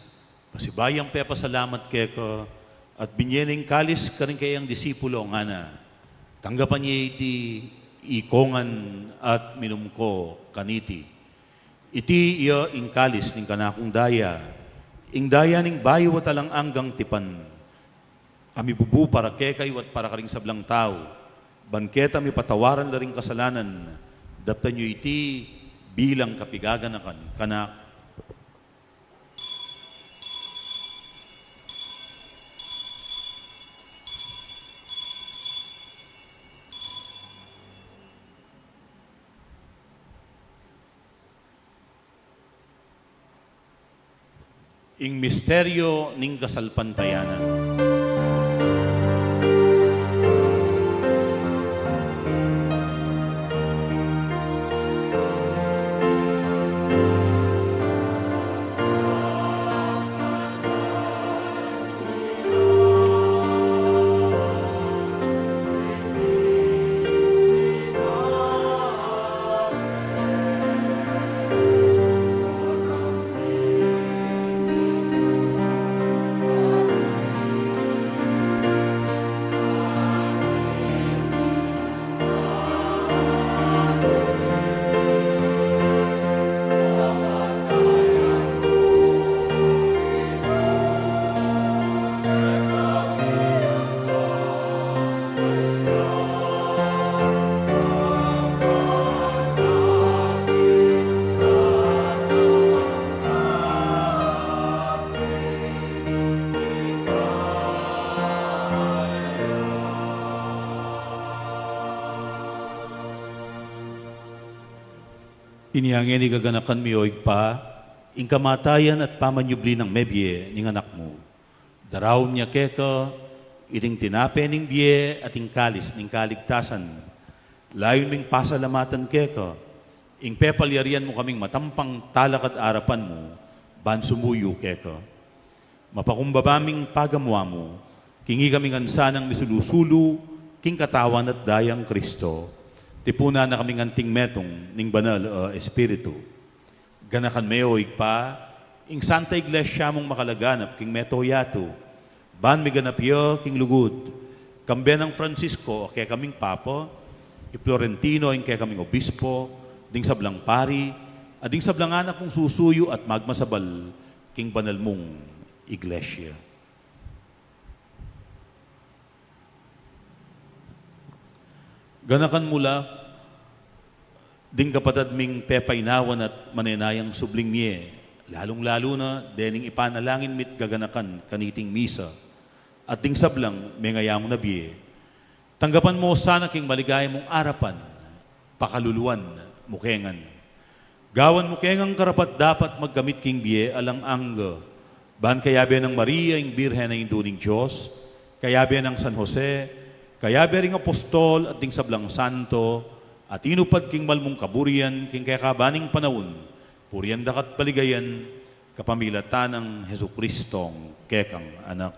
pasibayu yang pepasalamat keka at binye ne ing kalis karing keyang disipulo, ngana: Tanggapan ye iti ikongan at minum ko kaniti. Iti ya ing kalis ning kanakung daya, ing daya ning bayu at alang anggang tipan, a mibubu para kekayu at para karing sablang tau, ban keta mipatawaran la ring kasalanan. Daptan yu iti bilang kapigaganakan kanak. Ing misteryo ning kasalpantayanan. Inya ngeni, gaganakan mi, o Ibpa, ing kamatayan at pamanyubli nang mebie ning Anak mu. Daraun mi keka iting tinape ning bie at ing kalis ning kaligtasan. Layun ming pasalamatan keka ing pepalyarian mu kaming matampang talakad arapan mu ban sumuyu keka. Mapakumbaba ming pagamu-amu king ikami ngan sanang misulu-sulu king katawan at dayang Kristo. Tipunan na kaming anting metung ning Banal a Espiritu. Ganakan me, o Ibpa, ing Santa Iglesia mung makalaganap king mabilug a yatu, ban miganap ya king lugud, kambe nang Francisco a kekaming Papa, i Florentino ing kekaming Obispo, ding sablang pari, at ding sablang anak mung susuyu at magmasabal king banal mung Iglesia. Ganakan mu la ding kapatad ming pepainawan at manenayang subling mie, lalung-lalu na dening ipanalangin mi't gaganakan kaniting misa, at ding sablang mengayamu na bie. Tanggapan mu sana king maligaya mung arapan, pakaluluan mu kengan. Gawan mu kengang karapat-dapat magkamit king bie alang angga, ban kayabe nang Maria ing Birhen a Indu ning Dios, kayabe nang San Jose, kayabe ring apostol at ding sablang santo a tinupad king mal mung kaburian king kekaban ning panaun, purian da ka't paligayan kapamilatan nang Jesucristong kekang Anak.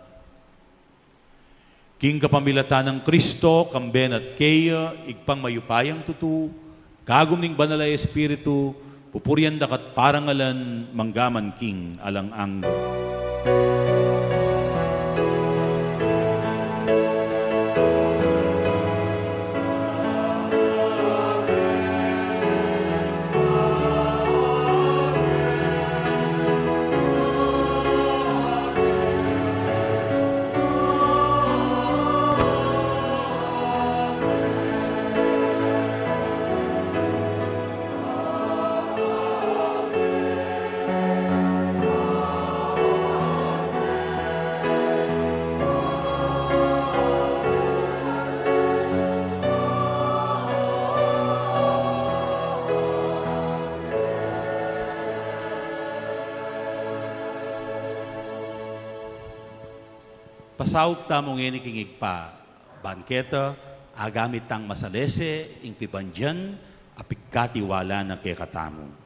King kapamilatan nang Kristo, kambe na't keya, Ibpang mayupayang tutu, kagum ning Banal a Espiritu, pupurian da ka't parangalan mangga man king alang angga. Pasaup tamu ngeni king Ibpa, ban keta agamit tang masalese ing pibandian a pigkatiwala na kekatamu.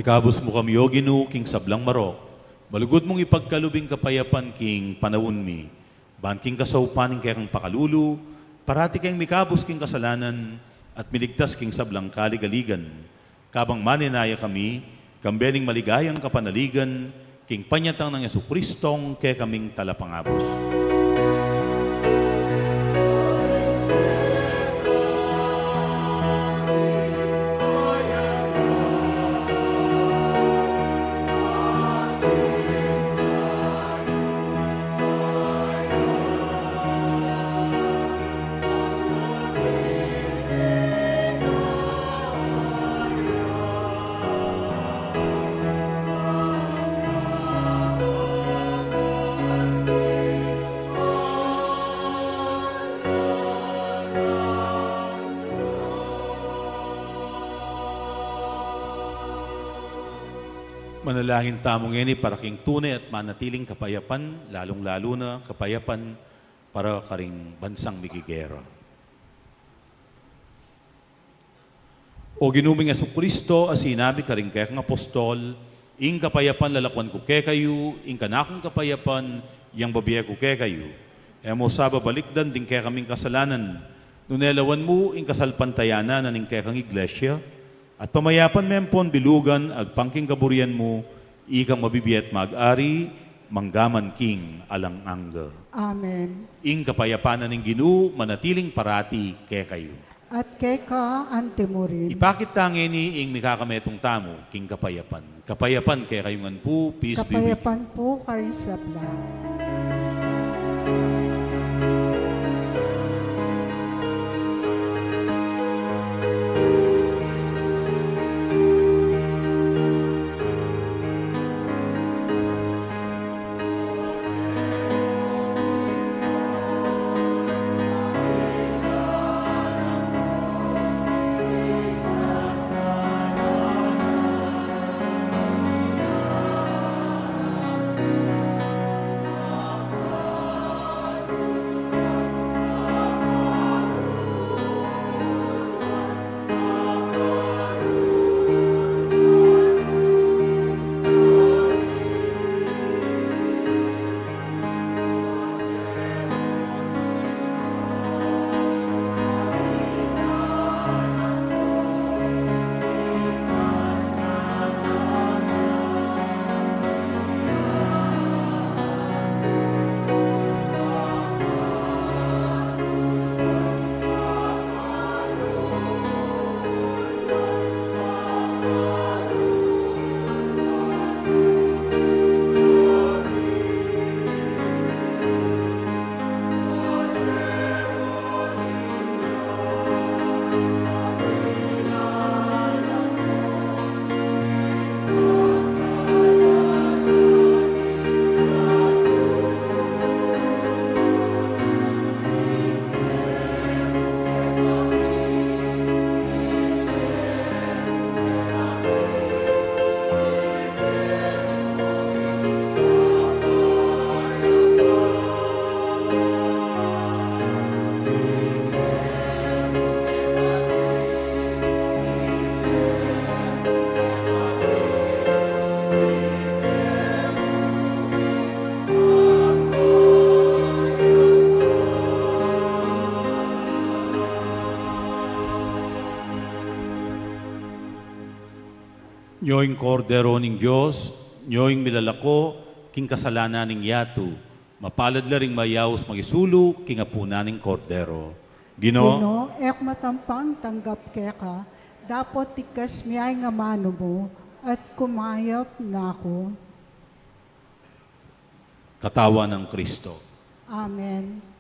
Ikabus mu kami, O Ginu, king sablang marok. Malugud mung ipagkalub ing kapayapan king panaun mi. Ban king kasaupan ning kekang pakalulu, parati keng mikabus king kasalanan at miligtas king sablang kaligaligan. Kabang manenaya kami, kambe ning maligayang kapanaligan, king panyatang nang Jesucristong kekaming Talapangabus. Manalangin tamu ngeni para king tune at manatiling kapayapan, lalung-lalu na kapayapan para karing bansang migigera. O Ginu ming Jesucristo, a sinami karing kekang apostol, ing kapayapan lalakwan ku kekayu, ing kanakung kapayapan yang babie ku kekayu. E mu sa babalikdan ding kekaming kasalanan, nune lawan mu ing kasalpantayanan na ning kekang iglesia, at pamayapan me ampon bilugan agpang king kaburian mu, ikang mabibie at mag-ari, mangga man king alang angga. Amen. Ing kapayapan na ning Ginu manatiling parati kekayu. At keka antimurin. Ipakit ta ngeni ing mikakametung tamu king kapayapan. Kapayapan kekayu ngan pu, peace be with you. Kapayapan pu karing sabla. Ing Kordero ning Dios, nyo ing milalako king kasalanan ning yatu. Mapalad la ring mayaus makisulu king apunan ning Kordero. Ginu, Ginu, e ku matampang tanggap keka, dapot tigkas mu ing amanu mu, at kumayap na ku. Katawan nang Kristo. Amen.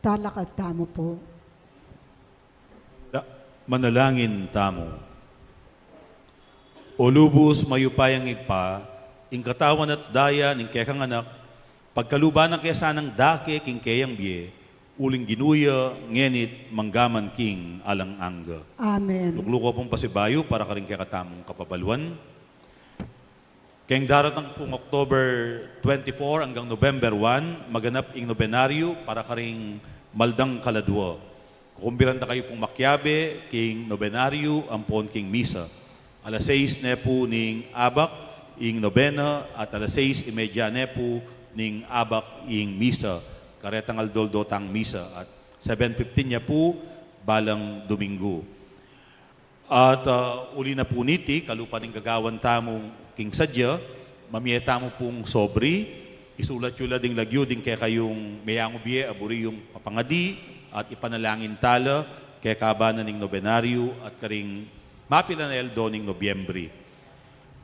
Talakad tamu pu. Da-, manalangin tamu. O lubus mayupayang Ibpa, ing katawan at daya ning kekang Anak, pagkaluban na ke sanang dake king keyang bie, uling Ginu ya, ngeni't manggaman king alang angga. Amen. Lukluku pung pasibayu para karing kekatamung kapabaluan. Keng daratang pung October twenty-four anggang November one, maganap ing nobenaryu para karing maldang kaladua. Kukumbiran da kayu pung makiabe king nobenaryu ampon king misa. Alas sais ne pu ning abak ing nobena at alas sais y media ne pu ning abak ing misa. Karetang aldo-aldo tang misa at seven fifteen ya pu balang Domingo. At, ah, uli na pu niti, kalupa ning gagawan tamu king sadya, mamie tamu pung sobre, isulat yu la ding lagyu ding kekayung meyangu bie a buri yung papangadi, at ipanalangin tala kekaba na ning nobenaryu at karing mapilan a aldo ning Nobyembre.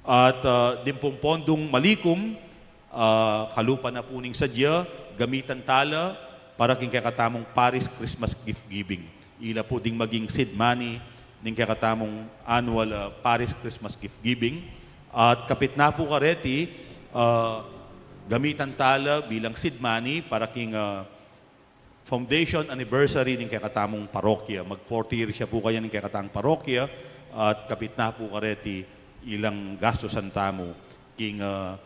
At, ah, ding pung pondung malikum, ah, kalupa na pu ning sadya, gamitan tala para king kekatamung parish Christmas gift giving. Ila pu ding maging seed money ning kekatamung annual, ah, parish Christmas gift giving. At kapit na pu kareti, ah, gamitan tala bilang seed money para king, ah, foundation anniversary ning kekatamung parokya. Mag forty years ya pu kaya ning kekatang parokya, at kapit na pu kareti ilang gastusan tamu king, ah,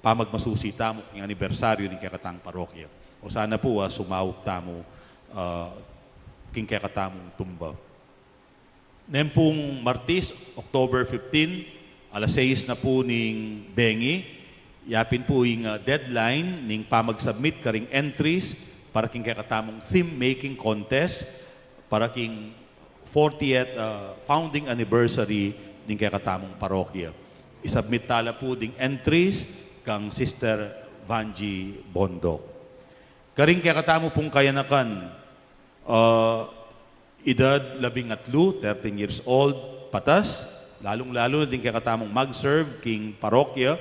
pamagmasusi tamu king anibersaryu ning kekatang parokya. O sana pu, ah, sumaup tamu, ah, king kekatamung tumba. Neng pung Martis, October fifteen, alas sais na pu ning bengi, yapin pu ing, ah, deadline ning pamagsubmit karing entries para king kekatamung theme making contest para king fortieth, ah, founding anniversary ning kekatamung parokya. Isubmit tala pu ding entries kang Sister Vangie Bondo. Karing kekatamu pung kayanakan, ah, edad labing atlu, thirteen years old, patas, lalung-lalu na ding kekatamung mag-serve king parokya,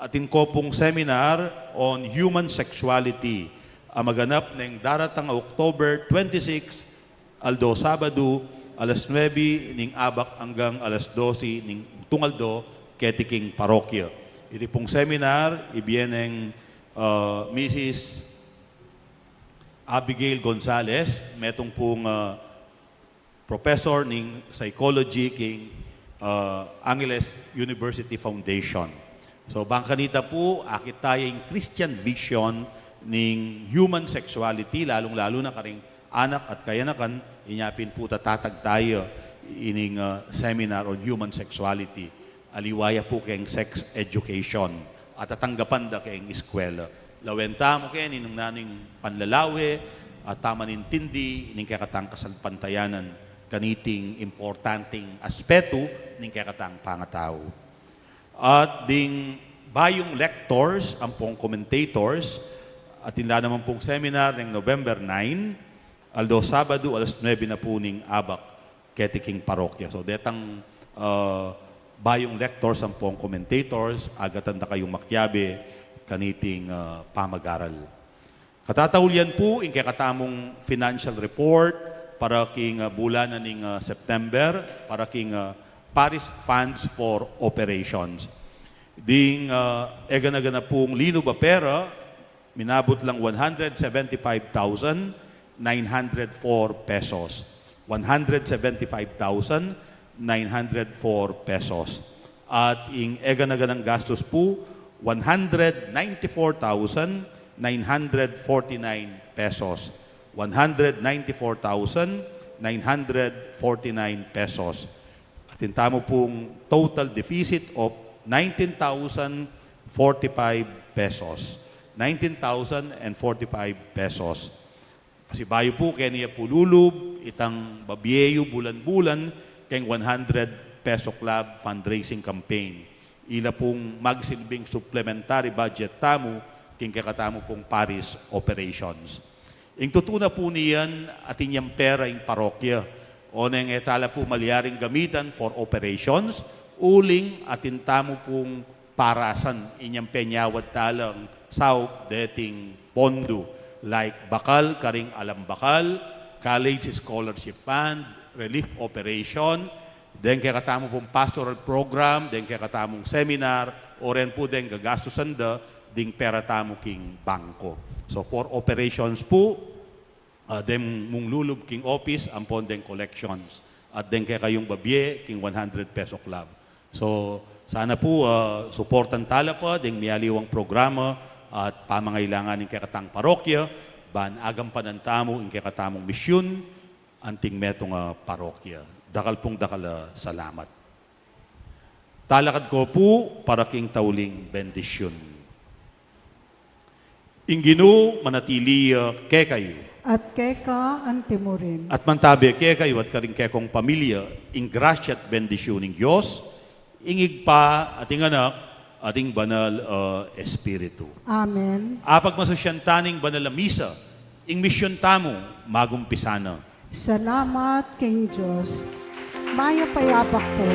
atin ko pung seminar on human sexuality, a maganap neng daratang a October twenty-six, aldo Sabadu, alas nuebe ning abak anggang alas dose ning tung aldo, keti king parokya. Iti pung seminar, ibie neng, ah, Missus Abigail Gonzalez, metung pung, ah, professor ning psychology king, ah, Angeles University Foundation. So, bang kanita pu, akit taya ing Christian vision ning human sexuality, lalung-lalu na karing anak at kayanakan, inya pin pu tatatag taya ining, ah, seminar on human sexuality. Aliwa ya pu keng sex education. At tatanggapan da keng eskwela. Lawen tamu keni nung nanu ing panlalawe at pamanintindi ning kekatang kasalpantayanan kaniting importanteng aspetu ning kekatang pangatau. At ding bayung lectors ampong commentators, atin la naman pung seminar neng November nine, aldo Sabadu, alas nuebe na pu ning abak, keti king parokya. So, detang, ah, bayung lectors ampong commentators, agatan da kayung makiabe kaniting, ah, pamagaral. Katataulian pu ing kekatamung financial report para king, ah, bulan na ning, ah, September, para king, ah, parish funds for operations. Ding, ah, egana-gana pung linub a pera, minabut lang one hundred seventy-five thousand nine hundred four pesos. One hundred seventy-five thousand nine hundred four pesos. At ing egana-ganang gastus pu, one hundred ninety-four thousand nine hundred forty-nine pesos. One hundred ninety-four thousand nine hundred forty-nine pesos. Atin tamu pung total deficit of nineteen thousand forty-five pesos. Nineteen thousand and forty-five pesos. Pasibayu pu keni ya pu lulub itang babie yu bulan-bulan keng one hundred peso club fundraising campaign. Ila pung magsilbing supplementary budget tamu king kekatamu pung parish operations. Ing tutu na pu niyan, atin yang pera ing parokya. Oneng e tala pu malyaring gamitan for operations, uling atin tamu pung parasan inyang penyawad talang saup deting pondu. like bakal karing alang bakal, college scholarship fund, relief operation, deng kekatamu pung pastoral program, deng kekatamung seminar, o ren pu deng gagastusan da ding pera tamu king bangko. So for operations pu, ah, deng mung lulub king office, ampon deng collections, at deng kekayung babie king one hundred peso club. So sana pu, ah, suportan tala pa deng mialiwang programa at pamangailangan ning kekatang parokya, ban agampanan tamu ing kekatamung misyun anting metung a parokya. Dakal pung dakal a salamat. Talakad ko pu para king tauling bendisyun. Ing Ginu manatili ya kekayu. At keka antimurin. At mantabe kekayu at karing kekong pamilya ing grasya at bendisyun ning Dios, ing Ibpa at ing Anak at ing Banal a Espiritu. Amen. Apagmasusyan ta ning banal a misa, ing misyun tamu magumpisa na. Salamat king Dios. Mayap a yabak pu.